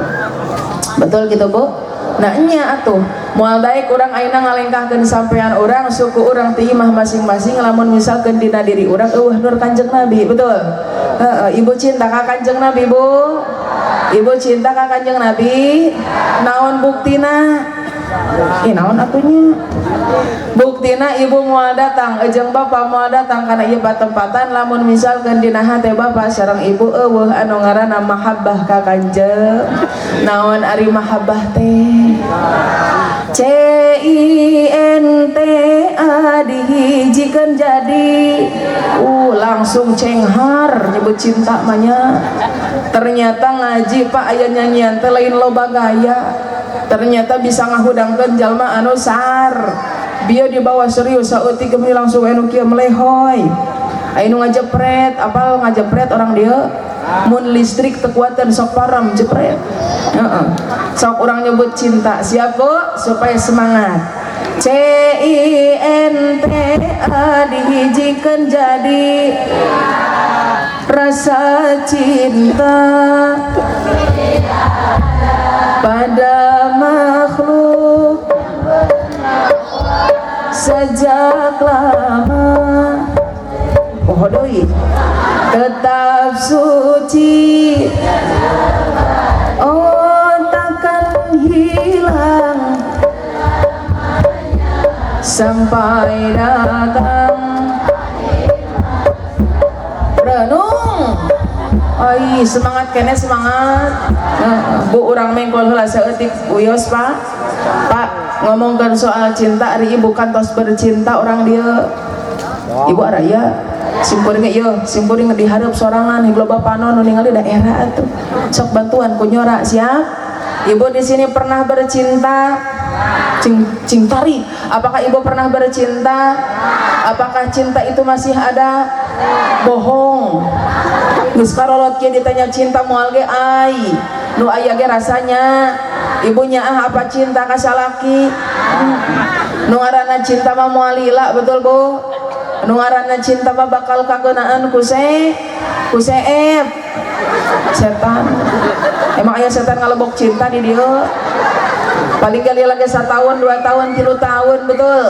betul gitu, Bu? Nah, nya atuh moal daek urang ayeuna ngalengkahkeun sampean urang, suku urang ti imah masing-masing, lamun misalkeun dina diri urang euweuh nur Kanjeng Nabi, betul? Heeh, ibu cinta ka Kanjeng Nabi, Bu? Ibu cinta ka Kanjeng Nabi? Naon buktina? Ih, naon atunya? Buktina ibu moal datang, ejeng bapak moal datang kana ieu patempatan lamun misalkeun dina hate bapak sareng ibu euweuh anu ngaranna mahabbah ka Kanjeng. Naon ari mahabbah teh? C I N T A dihijikeun jadi langsung cenghar nyebut cinta mah nya. Ternyata ngaji, Pak, aya nyanyian teh lain loba gaya, ternyata bisa ngahudangkeun jalma anu sar bieu dibawa serius saeutik geus langsung anu kieu melehoy, aya nu ngajepret. Apal ngajepret orang dia? Mun listrik teu kuateun sok param jepret. Heeh, sok urang nyebut cinta, siap, Bu? Supaya semangat. C I N T A dihijikeun jadi rasa cinta pada makhluk sejak lama, oh doi, tetap suci, oh takkan hilang sampai datang. Renung. Ai, semangat kene, semangat. Bu, urang mengkol heula saeutik, wios, Pak. Pak, ngomongkan soal cinta, ari ibu kan tos bercinta orang dia. Ibu araya simkuring ieu, simkuring dihareup sorangan loba panon nu ningali daerah atuh. Sok bantuan ku nyora, siap? Ibu di sini pernah bercinta? Cing, cing tari. Apakah ibu pernah bercinta? Apakah cinta itu masih ada? Bohong. Geus karolot kieu ditanya cinta moal ge ai. Nu aya ge rasanya. Ibunya ah apa cinta ka salaki? Nu ngaranna cinta mah moal lila, betul, Bu? Nu ngaranna cinta mah bakal kageunaan ku se ku seep setan. Emang aya setan ngalebok cinta di dieu? Paling kali lagi 1 tahun, 2 tahun, 3 tahun, betul?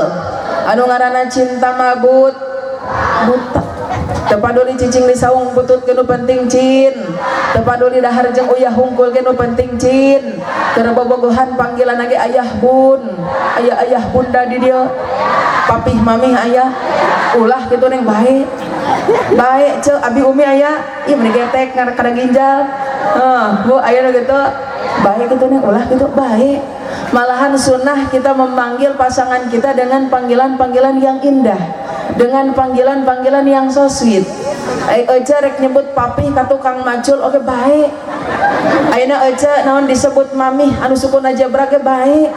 Anu ngaranna cinta mah but buta. Teu paduli cicing di saung butut ge nu penting cin. Teu paduli dahar jeung uyah hungkul ge nu penting cin. Keur bobogohan panggilan ge ayah bun. Ayah ayah bunda di dieu. Papih mamih ayah. Ulah kitu, neng, bae. Bae ce abi umi aya. Ih, meni getek kada ginjal. Heuh, Bu, aya nu kitu. Bae kitu, neng, ulah kitu bae. Malahan sunnah kita memanggil pasangan kita dengan panggilan-panggilan yang indah, dengan panggilan-panggilan yang so sweet. Ai Ece rek nyebut papih ka tukang macul oke bae. Ayeuna Ece naon disebut mamih anu sukuna jabra ge bae.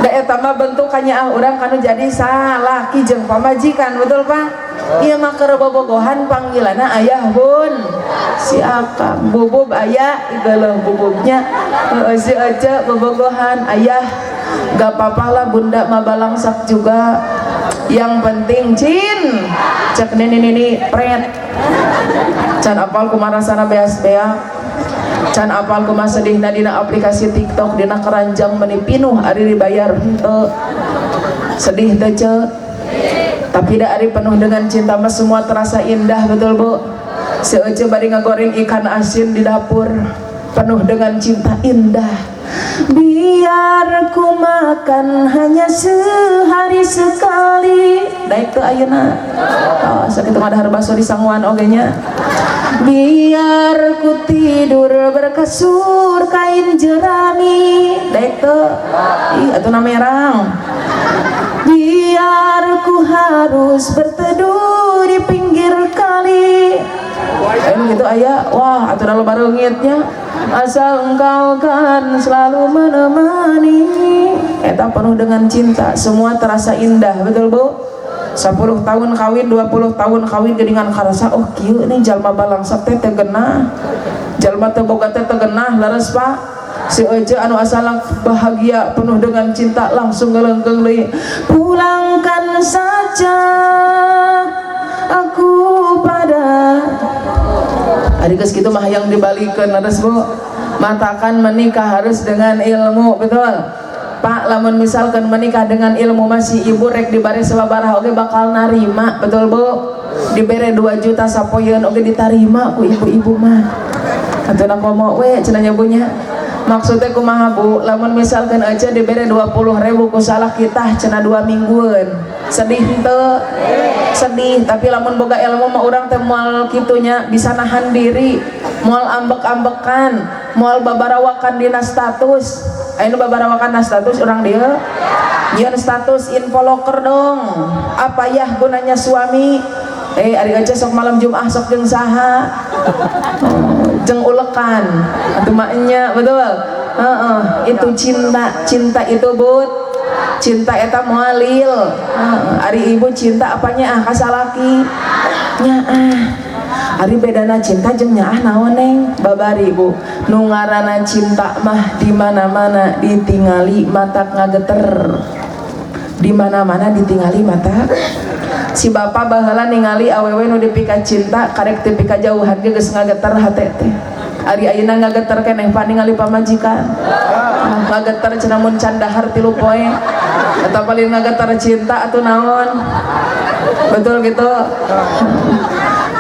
Da eta mah bentukannya ah urang kanu jadi salaki jeung pamajikan, betul, Pak? Ieu mah keur bobogohan panggilanna ayah bun. Si akang bubub aya geuleuh bububnya. Heeh, si Ece bobogohan ayah, gak apa-apa lah, bunda mah balangsak juga, yang penting cin cek nini nini pret. Can apal kumaha rasana beas bea, can apal kumaha sedihna dina aplikasi TikTok, dina keranjang meni pinuh ari dibayar henteu. Sedih teu, ce? Tapi da ari penuh dengan cinta mah semua terasa indah, betul, Bu? Si Ece bari ngagoreng ikan asin di dapur penuh dengan cinta, indah. Biar ku makan hanya sehari sekali. Daek teu ayeuna? Oh, sakitu ngadahar baso di sanguan oge nya. Biar ku tidur berkasur kain jerami. Daek teu? Ih, atuh na merang. Biar Biar ku harus berteduh di pinggir kali. Anu gitu aya, wah, atuh loba reungitnya. Asal engkau kan selalu menemani. Eta penuh dengan cinta, semua terasa indah, betul, Bu? 10 tahun kawin, 20 tahun kawin, geuningan karasa, oh, kieu nih jalma balangsak teh teu genah. Jalma teu boga teh teu genah, leres, Pak? Si Ece anu asal bahagia penuh dengan cinta langsung ngelengkeung deui. Pulangkan saja aku pada. Ari geus kitu mah hayang dibalikeun, leres, Bu? Matakan menikah harus dengan ilmu, betul? Pak, lamun misalkan menikah dengan ilmu masih ibu rek dibere sababaraha oge bakal narima, betul, Bu? Dibere 2 juta sapoeun oge ditarima ku ibu-ibu mah. Atuh komo we cenah nyabunya. Maksudnya kumaha, Bu? Lamun misalkan aja dibere 20 ribu ku salaki tah cenah 2 mingguan. Sedih henteu? Sedih, tapi lamun boga ilmu mah urang teh moal kitunya, bisa nahan diri, moal ambek-ambekan, moal babarawakan dina status. Aya nu babarawakan na status urang dieu? Nyieun status info loker dong. Apa yah gunanya suami? Eh, ari aja sok malam Jumat sok jeung saha? Oh, jeung ulekan. Atuh mah nya, betul? Heeh, itu cinta, cinta itu but. Cinta eta moalil. Heeh, ari ibu cinta apanya ah ka salaki? Nyaah. Ari bedana cinta jeung nyaah naon, Neng? Babari, Bu. Nu ngaranna cinta mah di mana-mana ditingali mata ngageter. Di mana-mana ditingali mata. Si bapak baheula ningali awewe nu dipika cinta karek teu pika jauhan ge geus ngageter hate teh. Ari ayeuna ngageter keneh, Pak, ningali pamajikan. Ah, ngageter cenah mun can dahar 3 poe. Atau paling ngageter cinta atau naon? Betul gitu.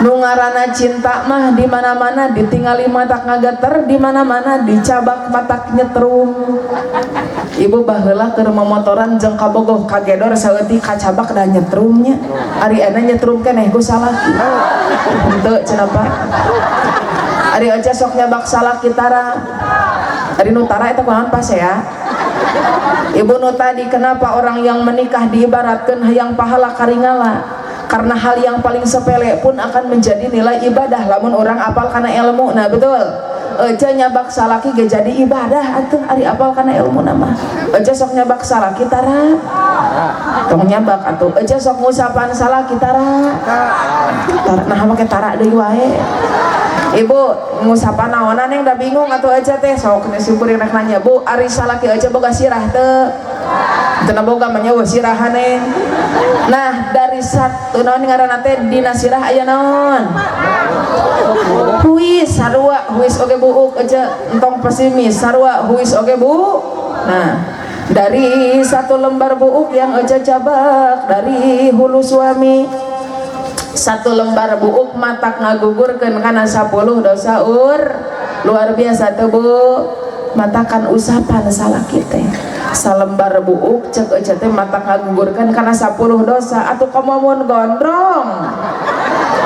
Nu ngaranna cinta mah di mana-mana ditingali matak ngageter, di mana-mana dicabak matak nyetrum. Ibu baheula keur momotoran jeung kabogoh kagedor saeutik kacabak da nyetrumnya. Ari ayeuna nyetrum keneh ku salaki. Henteu cenah, Pak. Ari aja sok nyabak salaki tara. Ari nu tara eta kunaon pas ya? Ibu nu tadi, kenapa orang yang menikah diibaratkan hayang pahala karingala? Karena hal yang paling sepele pun akan menjadi nilai ibadah lamun orang apal karena ilmu. Nah, betul. Ece nyabak salaki ge jadi ibadah atuh ari apal kana ilmu nama. Ece sok nyabak salaki tara? Tong nyabak atuh. Ece sok ngusapan salaki tara? Tara, nah make tara deui wae. Ibu ngusapan naonan yang udah bingung atuh Ece teh sok simpuring rek nanya, Bu, ari salaki Ece boga sirah teu? Teu boga mah nya sirahane. Nah, dari satu naon ngaranna teh dina sirah aya naon? Huis sarua huis oge buuk. Ece entong pesimis, sarua huis oge bu. Nah, dari satu lembar buuk yang Ece cabak dari hulu suami, satu lembar buuk matak ngagugurkeun kana 10 dosa ur. Luar biasa tuh, Bu. Matakan usapan salaki teh salembar buuk cek Ece teh matak ngagugurkeun kana 10 dosa. Atuh komo mun gondrong,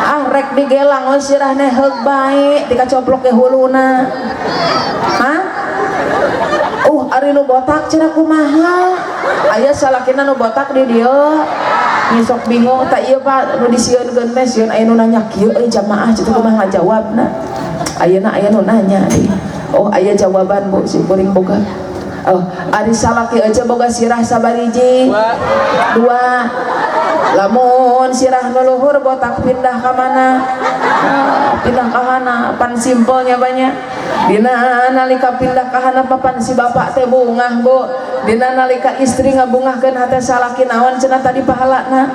ah, rek digelang we sirahne heug bae dikacoplok ke huluna. Hah? Ari nu botak cenah kumaha? Aya salakina nu botak di dieu. Ngisok bingung tak ieu, Pak, nu disieunkeun teh sieun aya nu nanya kieu euy jamaah kitu kumaha ngajawabna. Ayeuna aya nu nanya deui. Oh, aya jawaban, Bu, si kuring boga. Oh, ari salaki aja boga sirah sabariji? Dua. Lamun sirah nu luhur botak pindah ka mana? Ah, pindah ka mana? Pan simpelnya banyak. Dina nalika pindah ka handap papan si bapak teh bungah, Bu. Dina nalika istri ngabungahkeun hate salaki naon cenah tadi pahalana?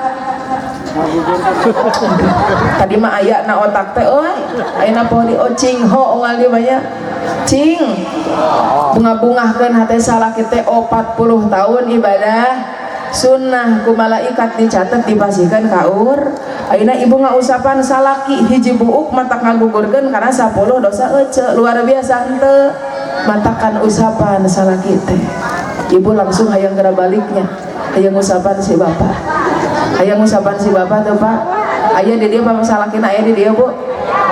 Tadi mah aya na otak teh euy. Ayeuna poho di oh cing ho unggal di banyak. Cing bunga-bungahkeun hate salaki teh 40 tahun ibadah sunnah ku malaikat dicatat dipasihkeun ka ur. Ayeuna ibu ngausapan salaki hiji buuk matak ngagugurkeun kana 10 dosa ece. Luar biasa henteu? Matakan usapan salaki teh ibu langsung hayang geura baliknya, hayang usapan si bapak, hayang usapan si bapak tuh, Pak. Aya di dieu Pak salakina, aya di dieu, Bu?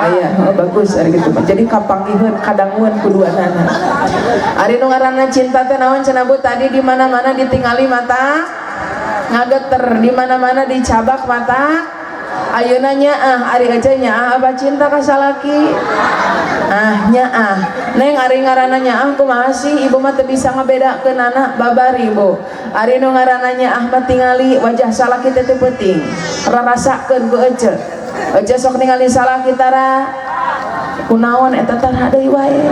Aya. Oh, bagus ari kitu mah. Jadi kapanggiheun kadangueun ku duanana. Ari nu ngaranna cinta teh naon cenah, Bu? Tadi di mana-mana ditingali mata Ngageter di mana-mana dicabak mata. Ayeuna nyaah ari aja nyaah apa cinta ka salaki? Ah nyaah. Neng ari ngaranna nyaah kumaha sih? Ibu mah teu bisa ngabedakeunana babari Bu. Ari nu ngaranna nyaah mah tingali wajah salaki teh teu penting. Rarasakeun ku ece. Ece sok ningali salaki tara kunaon eta tara deui wae.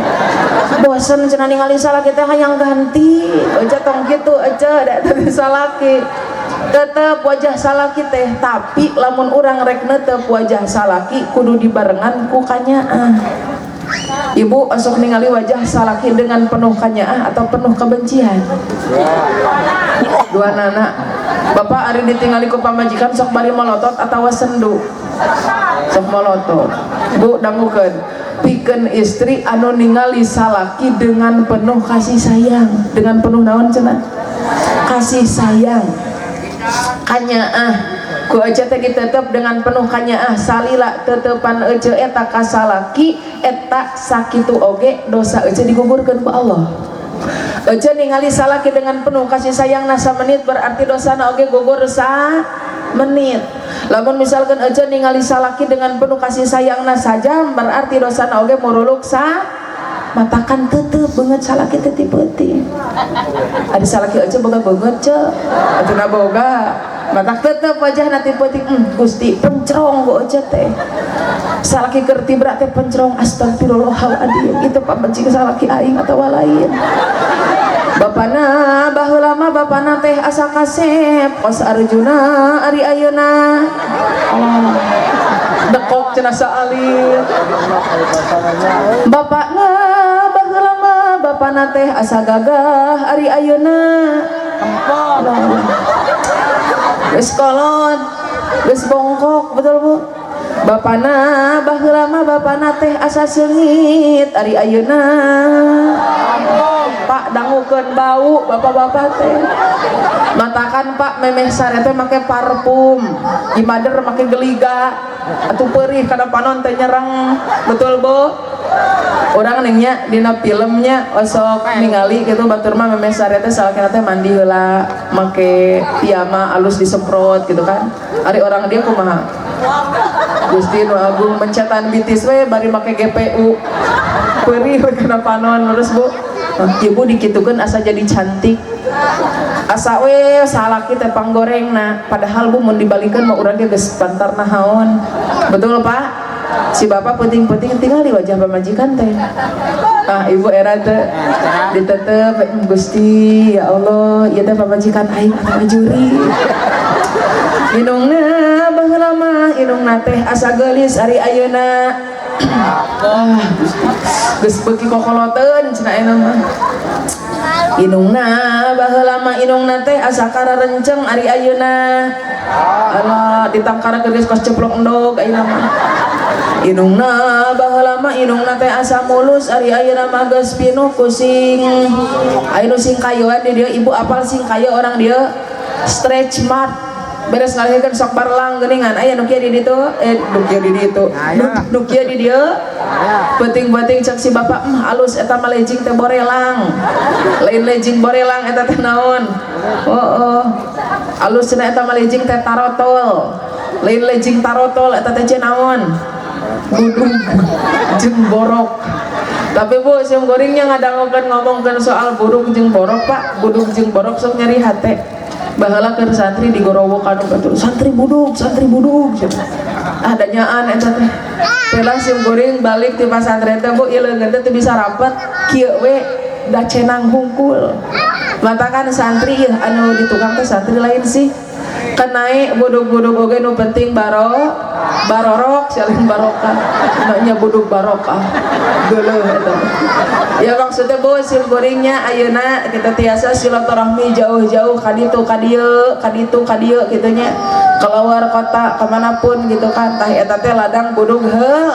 Bosen cenah ningali salaki teh hayang ganti. Ece tong kitu ece da eta teh salaki. Tetep wajah salaki teh, tapi lamun urang rek netep wajah salaki kudu dibarengan ku kanyaah. Ibu osok ningali wajah salaki dengan penuh kanyaah atau penuh kebencian? Dua nana. Bapak ari ditingali ku pamajikan sok bari molotot atawa sendu? Sok molotot. Bu dangukeun. Pikeun istri anu ningali salaki dengan penuh kasih sayang, dengan penuh naon cenah? Kasih sayang. Kanyaah ku ece teh ditetep dengan penuh kanyaah salila tetepan ece eta ka salaki eta sakitu oge dosa ece digugurkeun ku Allah. Ece ningali salaki dengan penuh kasih sayang na menit berarti dosana oge gugur sa menit. Lamun misalkan ece ningali salaki dengan penuh kasih sayang na sajam berarti dosana oge muruluk sa matakan tetep banget salaki teh ti peuting. Ada salaki ece boga beungeut ce atuh boga matak tetep wajah nanti peuting. Gusti pencrong ku ece teh salaki keur tibra teh pencrong astagfirullahaladzim itu pamajikan salaki aing atawa lain. Bapana baheula mah bapana teh asa kasep kos Arjuna ari ayeuna Allah dekok cenah saalit. Bapakna baheula mah bapana teh asa gagah ari ayeuna geus kolot geus bongkok betul Bu. Bapana baheula mah bapana teh asa seungit ari ayeuna Pak dangukeun bau bapak-bapak teh matakan Pak memeh sare teh make parfum imader make geliga atuh perih kana panon teh nyerang betul Bu. Urang nengnya dina filmnya osok ningali gitu batur mah memeh sare teh salakina teh mandi heula make piyama alus disemprot gitu kan. Ari orang dia kumaha Gusti nu agung mencetan bitis we bari make GPU perih we kana panon terus Bu. Ibu dikitukeun asa jadi cantik asa we salaki teh panggorengna padahal Bu mun dibalikeun mah urang ge geus pantar nahaon betul Pak. Si bapak penting-penting tinggal di wajah pamajikan teh ah ibu era teh ditetep Gusti ya Allah ieu teh pamajikan aing atawa juri. Indungna baheula mah indungna teh asa geulis ari ayeuna ah geus beuki kokoloteun cenah ayeuna mah. Indungna baheula mah indungna teh asa kararenceng ari ayeuna Allah ditangkara geus kos ceplok endog ayeuna mah. Indungna baheula mah indungna teh asa mulus ari ayeuna mah geus pinuh ku sing aya nu singkayoan di dieu ibu apal singkayo orang dieu stretch mark beres ngalahirkeun sok barlang geuningan aya nu kieu di ditu nu kieu di ditu nu kieu di dieu peuting-peuting cek si bapak mah alus eta mah legging teh borelang lain legging borelang eta teh naon oh alus cenah eta mah legging teh tarotol lain legging tarotol eta teh naon budug jeung borok. Tapi Bu sim goringnya ngadangukeun ngomongkeun soal budug jeung borok Pak budug jeung borok sok nyeri hate. Baheula keur santri digorowokan batur santri budug ah danyaan eta teh pelah sim goring balik ti pasantren teh Bu ieu leungeun teh teu bisa rapet kieu we da cenang hungkul matakan santri ieu anu di tukang teh santri lain sih kenae budug-budug oge nu penting barorok saling barokah nya budug barokah geuleuh eta ya maksudnya Bu sim goringnya ayeuna kita tiasa silaturahmi jauh-jauh ka ditu ka dieu ka ditu ka dieu kitu nya keluar kota kemanapun gitu kan tah eta teh ladang budug heuh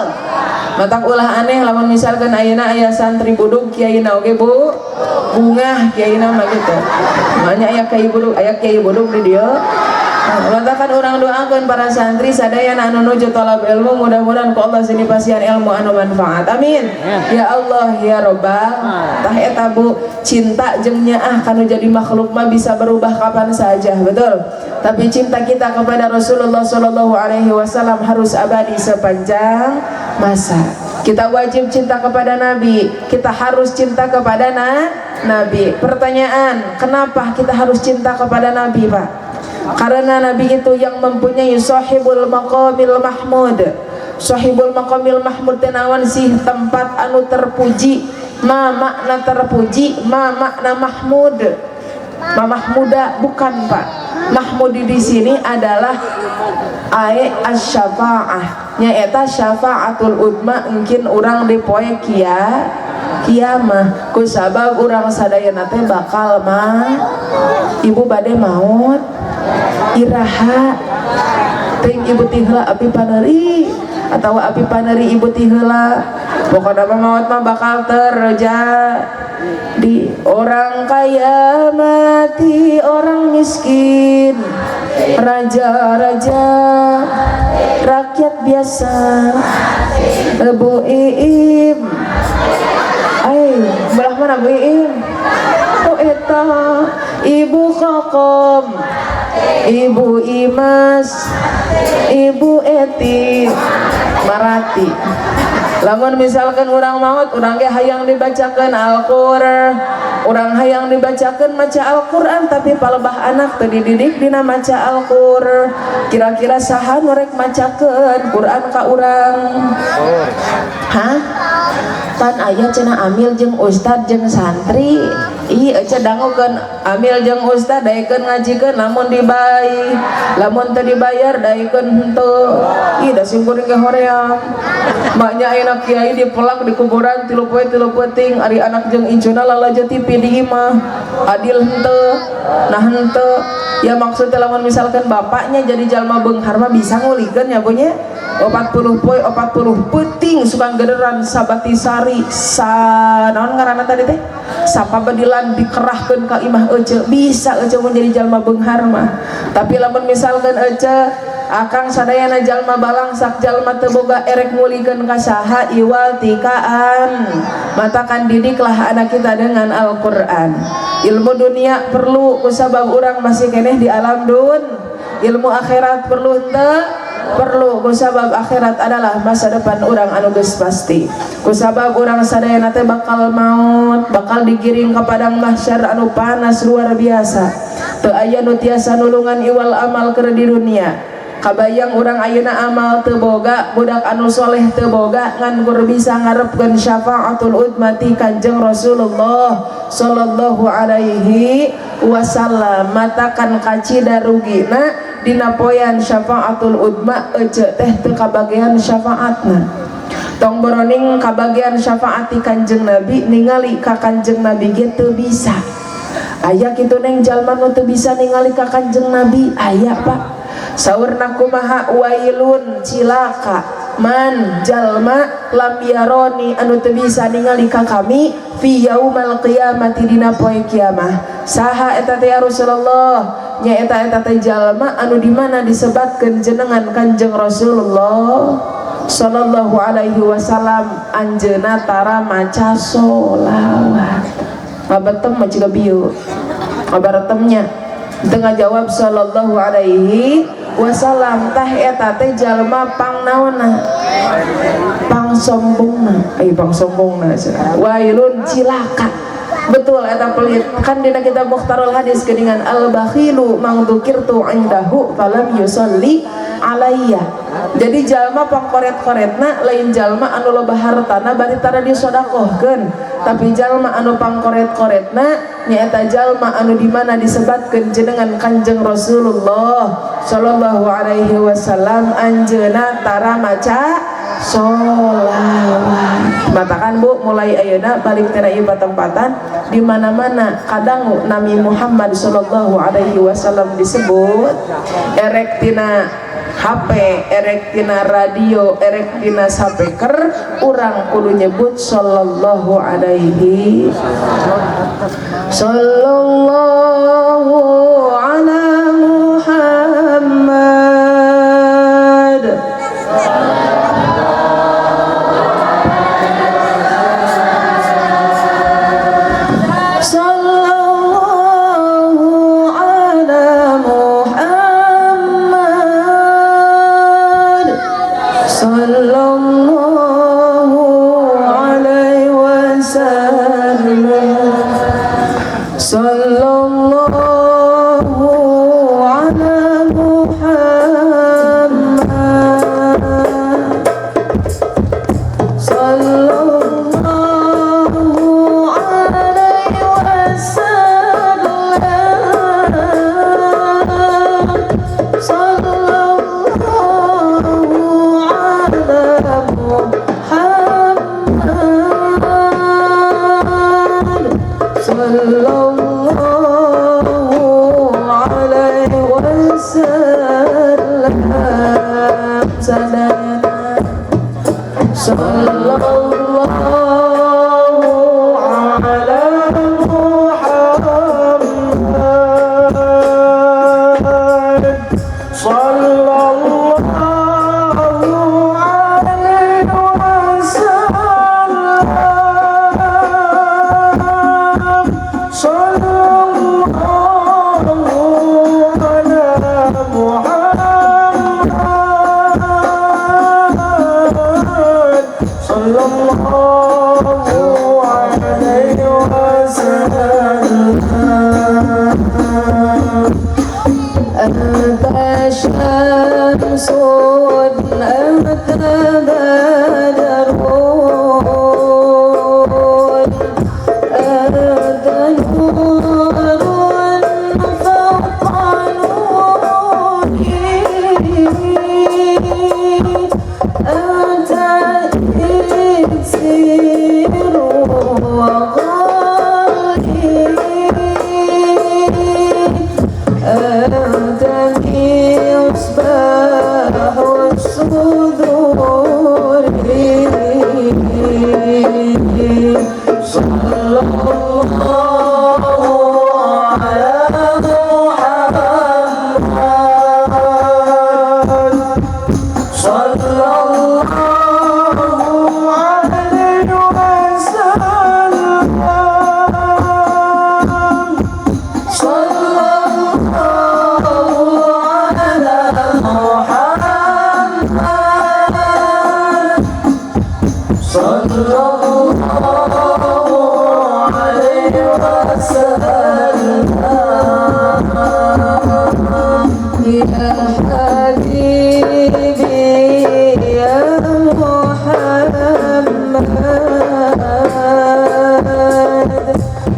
matak ulah aneh lamun misalkan ayeuna aya santri budug kiaina oge Bu bungah kiaina mah gitu makanya aya kiai budug di dieu Matakan urang doakeun para santri sadayana anu nuju talab ilmu, mudah-mudahan ku Allah sini pasian ilmu anu manfaat. Amin. Ya Allah ya Robbal. Tah eta Bu, cinta jeung nyaah kanu jadi makhluk mah bisa berubah kapan saja, betul. Tapi cinta kita kepada Rasulullah sallallahu alaihi wasallam harus abadi sepanjang masa. Kita wajib cinta kepada Nabi, kita harus cinta kepada Nabi. Pertanyaan, kenapa kita harus cinta kepada Nabi, Pak? Karena Nabi itu yang mempunyai sahibul maqamil mahmud. Sahibul maqamil mahmud teh naon sih? Tempat anu terpuji. Ma makna terpuji, ma makna mahmud? Ma mahmuda bukan, Pak. Mahmud di sini adalah ae asy-syafa'ah. Nyaeta syafa'atul udma mungkin urang di poe kiamah. Kusabab urang sadayana teh bakal mah. Ibu bade maut iraha? Teuing ibu ti heula api paneri atau api paneri ibu ti heula. Pokokna mah maut mah bakal terjadi. Orang kaya mati, orang miskin, raja-raja, rakyat biasa. Bu Iim, ay belah mana Bu Iim? Oh, eta Ibu Kokom, Ibu Imas, Ibu Eti Marati. Lamun misalkan urang maut, urang ge hayang dibacakan Al-Qur'an, urang hayang dibacakan maca Al-Qur'an, tapi palebah anak teu dididik dina maca Al-Qur'an. Kira-kira saha nu rek macakeun Quran ka urang? Hah? Pan aya cenah amil jeung ustad jeung santri. Ih, ece dangukeun amil jeung ustad daekeun ngajikeun lamun dibayar, lamun teu dibayar daekeun henteu. Ih, da simkuring ge hoream. Maknya ayeuna kiai dipelak di kuburan 3 poe 3 peuting, ari anak jeung incuna lalajo TV di imah. Adil henteu? Nah, henteu. Ya maksudnya lamun misalkan bapaknya jadi jalma beunghar mah bisa ngulikeun ya Bu nya. 40 poe 40 peuting suka gederan sabatisari sa naon ngaranna tadi teh, sapabedilan dikerahkeun ka imah ece. Bisa ece mun jadi jalma beunghar mah. Tapi lamun misalkan ece akang sadayana jalma balangsak, jalma teu boga, erek ngulikeun ka saha iwal tikaan? Matakan didiklah anak kita dengan Al-Qur'an. Ilmu dunia perlu kusabab urang masih keneh di alam dun. Ilmu akhirat perlu henteu? Perlu kusabab akhirat adalah masa depan urang anu geus pasti. Kusabab urang sadayana teh bakal maut, bakal digiring ke padang mahsyar anu panas luar biasa. Teu aya nu tiasa nulungan iwal amal keur di dunia. Kabayang urang ayeuna amal teu boga, budak anu soleh teu boga, ngan kur bisa ngarepkeun syafaatul udma ti Kanjeng Rasulullah sallallahu alaihi wasallam. Matakan kacida rugina dina poean syafaatul udma ece teh teu kabagean syafaatna. Tong boroning kabagean syafaat ti Kanjeng Nabi, ningali ka Kanjeng Nabi ge teu bisa. Aya kitu neng jalma nu teu bisa ningali ka Kanjeng Nabi? Aya, Pak. Saurna kumaha? Wailun, cilaka, man jalma lam yaroni anu teu bisa ningali ka kami fi yaumal qiyamati dina poe kiamah. Saha eta teh ya Rasulullah? Nya eta eta teh jalma anu di mana disebatkeun jenengan Kanjeng Rasulullah sallallahu alaihi wasallam, anjeunna tara maca sholawat. Ngabetem mah jiga bieu ngabaretemnya tengah jawab sallallahu alaihi wasallam. Tah eta teh jalma pang naonna? Pang sombongna. Ai pang sombongna cenah. Wailun, cilaka betul eta pelit. Kan dina kitab Mukhtarul Hadis geuningan, al bakhilu mang dzukirtu indahu falam yusalli alayya. Jadi jalma pangkoret-koretna lain jalma anu loba hartana bari tara disodakohkeun, tapi jalma anu pangkoret-koretna nyaeta jalma anu di mana disebatkeun jenengan Kanjeng Rasulullah sallallahu alaihi wasallam, anjeunna tara maca sholawat. Matakan Bu, mulai ayeuna balik tina ieu patempatan, di mana-mana kadang Nabi Muhammad sallallahu alaihi wasallam disebut, erek tina HP, erek tina radio, erek tina speaker, urang kudu nyebut sallallahu alaihi, sallallahu ala Muhammad. Sallallahu ala Muhammad. Sallallahu alaihi wasallam. Sallallahu ala Muhammad. Sallallahu alaihi wasallam. Sadayana sallallahu ala Muhammad. Sallallahu alaihi wasallam. Sallallahu ala Muhammad. Sallallahu alaihi wasallam. Anta syamsun anta badrun anta nurun fawqa nuri anta iksiru wa ghali anta misbahu suduri. Sallallahu ala Muhammad. Sallallahu alaihi wasallam. Sallallahu ala Muhammad. Sallallahu alaihi wasallam. Ya habibi ya Muhammad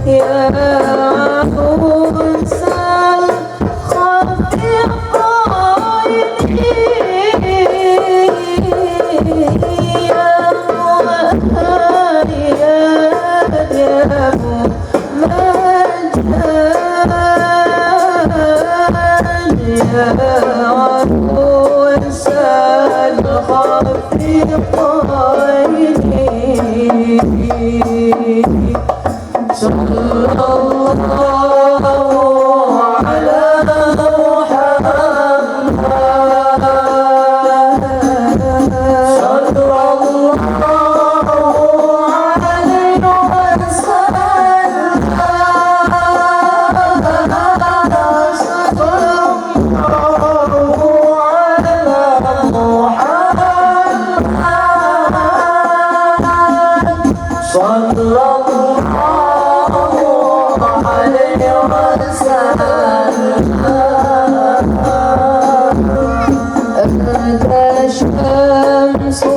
ya arunsal khafiqaini ya mu'ayyad ya mumajjad ya arunsal khafiqaini. Sallallahu ala Muhammad. Sallallahu alaihi wasallam. Sallallahu ala Muhammad. Sallallahu alaihi wasallam. Anta syamsun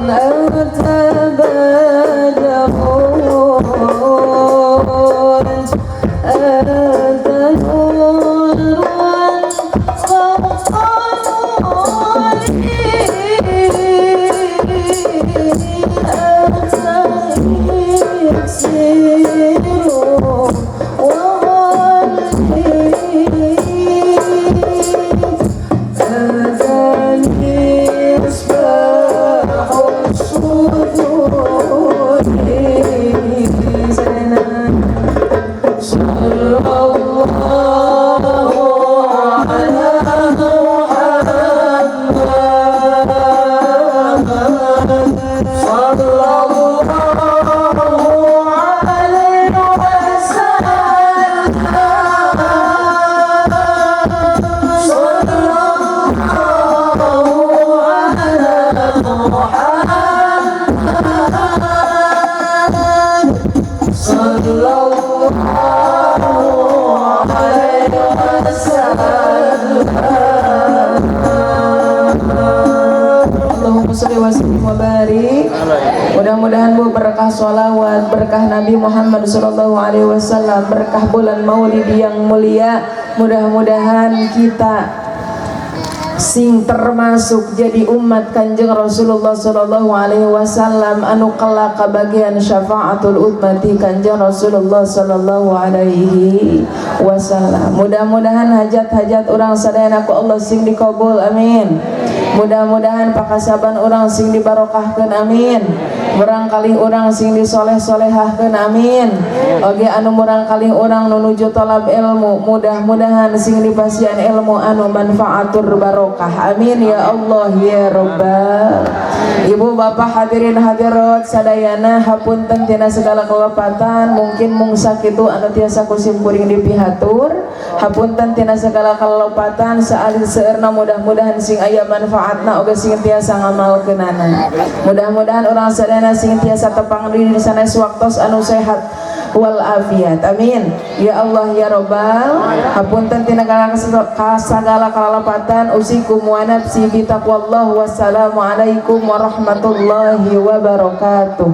anta badrun anta nurun fawqa nuri anta iksiru wa ghali anta misbahu suduri. Sallallahu ala Muhammad. Sallallahu alaihi wasallam. Sallallahu ala Muhammad. Sallallahu alaihi wasallam. Allahumma sholli wa sallim wa barik. Mudah-mudahan Bu berkah sholawat, berkah Nabi Muhammad sallallahu alaihi wasallam, berkah bulan Maulid yang mulia, mudah-mudahan kita sing termasuk jadi umat Kanjeng Rasulullah sallallahu alaihi wasallam anu kelak kabagian syafaatul ummati Kanjeng Rasulullah sallallahu alaihi wasallam. Mudah-mudahan hajat-hajat urang sadayana ku Allah sing dikabul, amin. Mudah-mudahan pakasaban urang sing dibarokahkeun, amin. Murang kalih urang sing disoleh-solehahkeun, amin. Oge anu murang kalih urang nu nuju tolab ilmu, mudah-mudahan sing dipasihan ilmu anu manfaatur barokah, amin ya Allah ya Rabbal. Ibu bapak hadirin hadirat sadayana, hapunten tina segala kelepatan, mungkin mung sakitu anu tiasa ku simkuring dipihatur. Hapunten tina segala kelepatan, saalit seueurna, mudah-mudahan sing aya manfaatna oge sing tiasa ngamalkeunana. Mudah-mudahan urang sadayana sing tiasa tepang di sanes waktos anu sehat wal afiat, amin ya Allah ya Robbal. Hapunten tina sagala kalalapatan. Usikum wa nafsi bitaqwallah. Wassalamualaikum warahmatullahi wabarakatuh.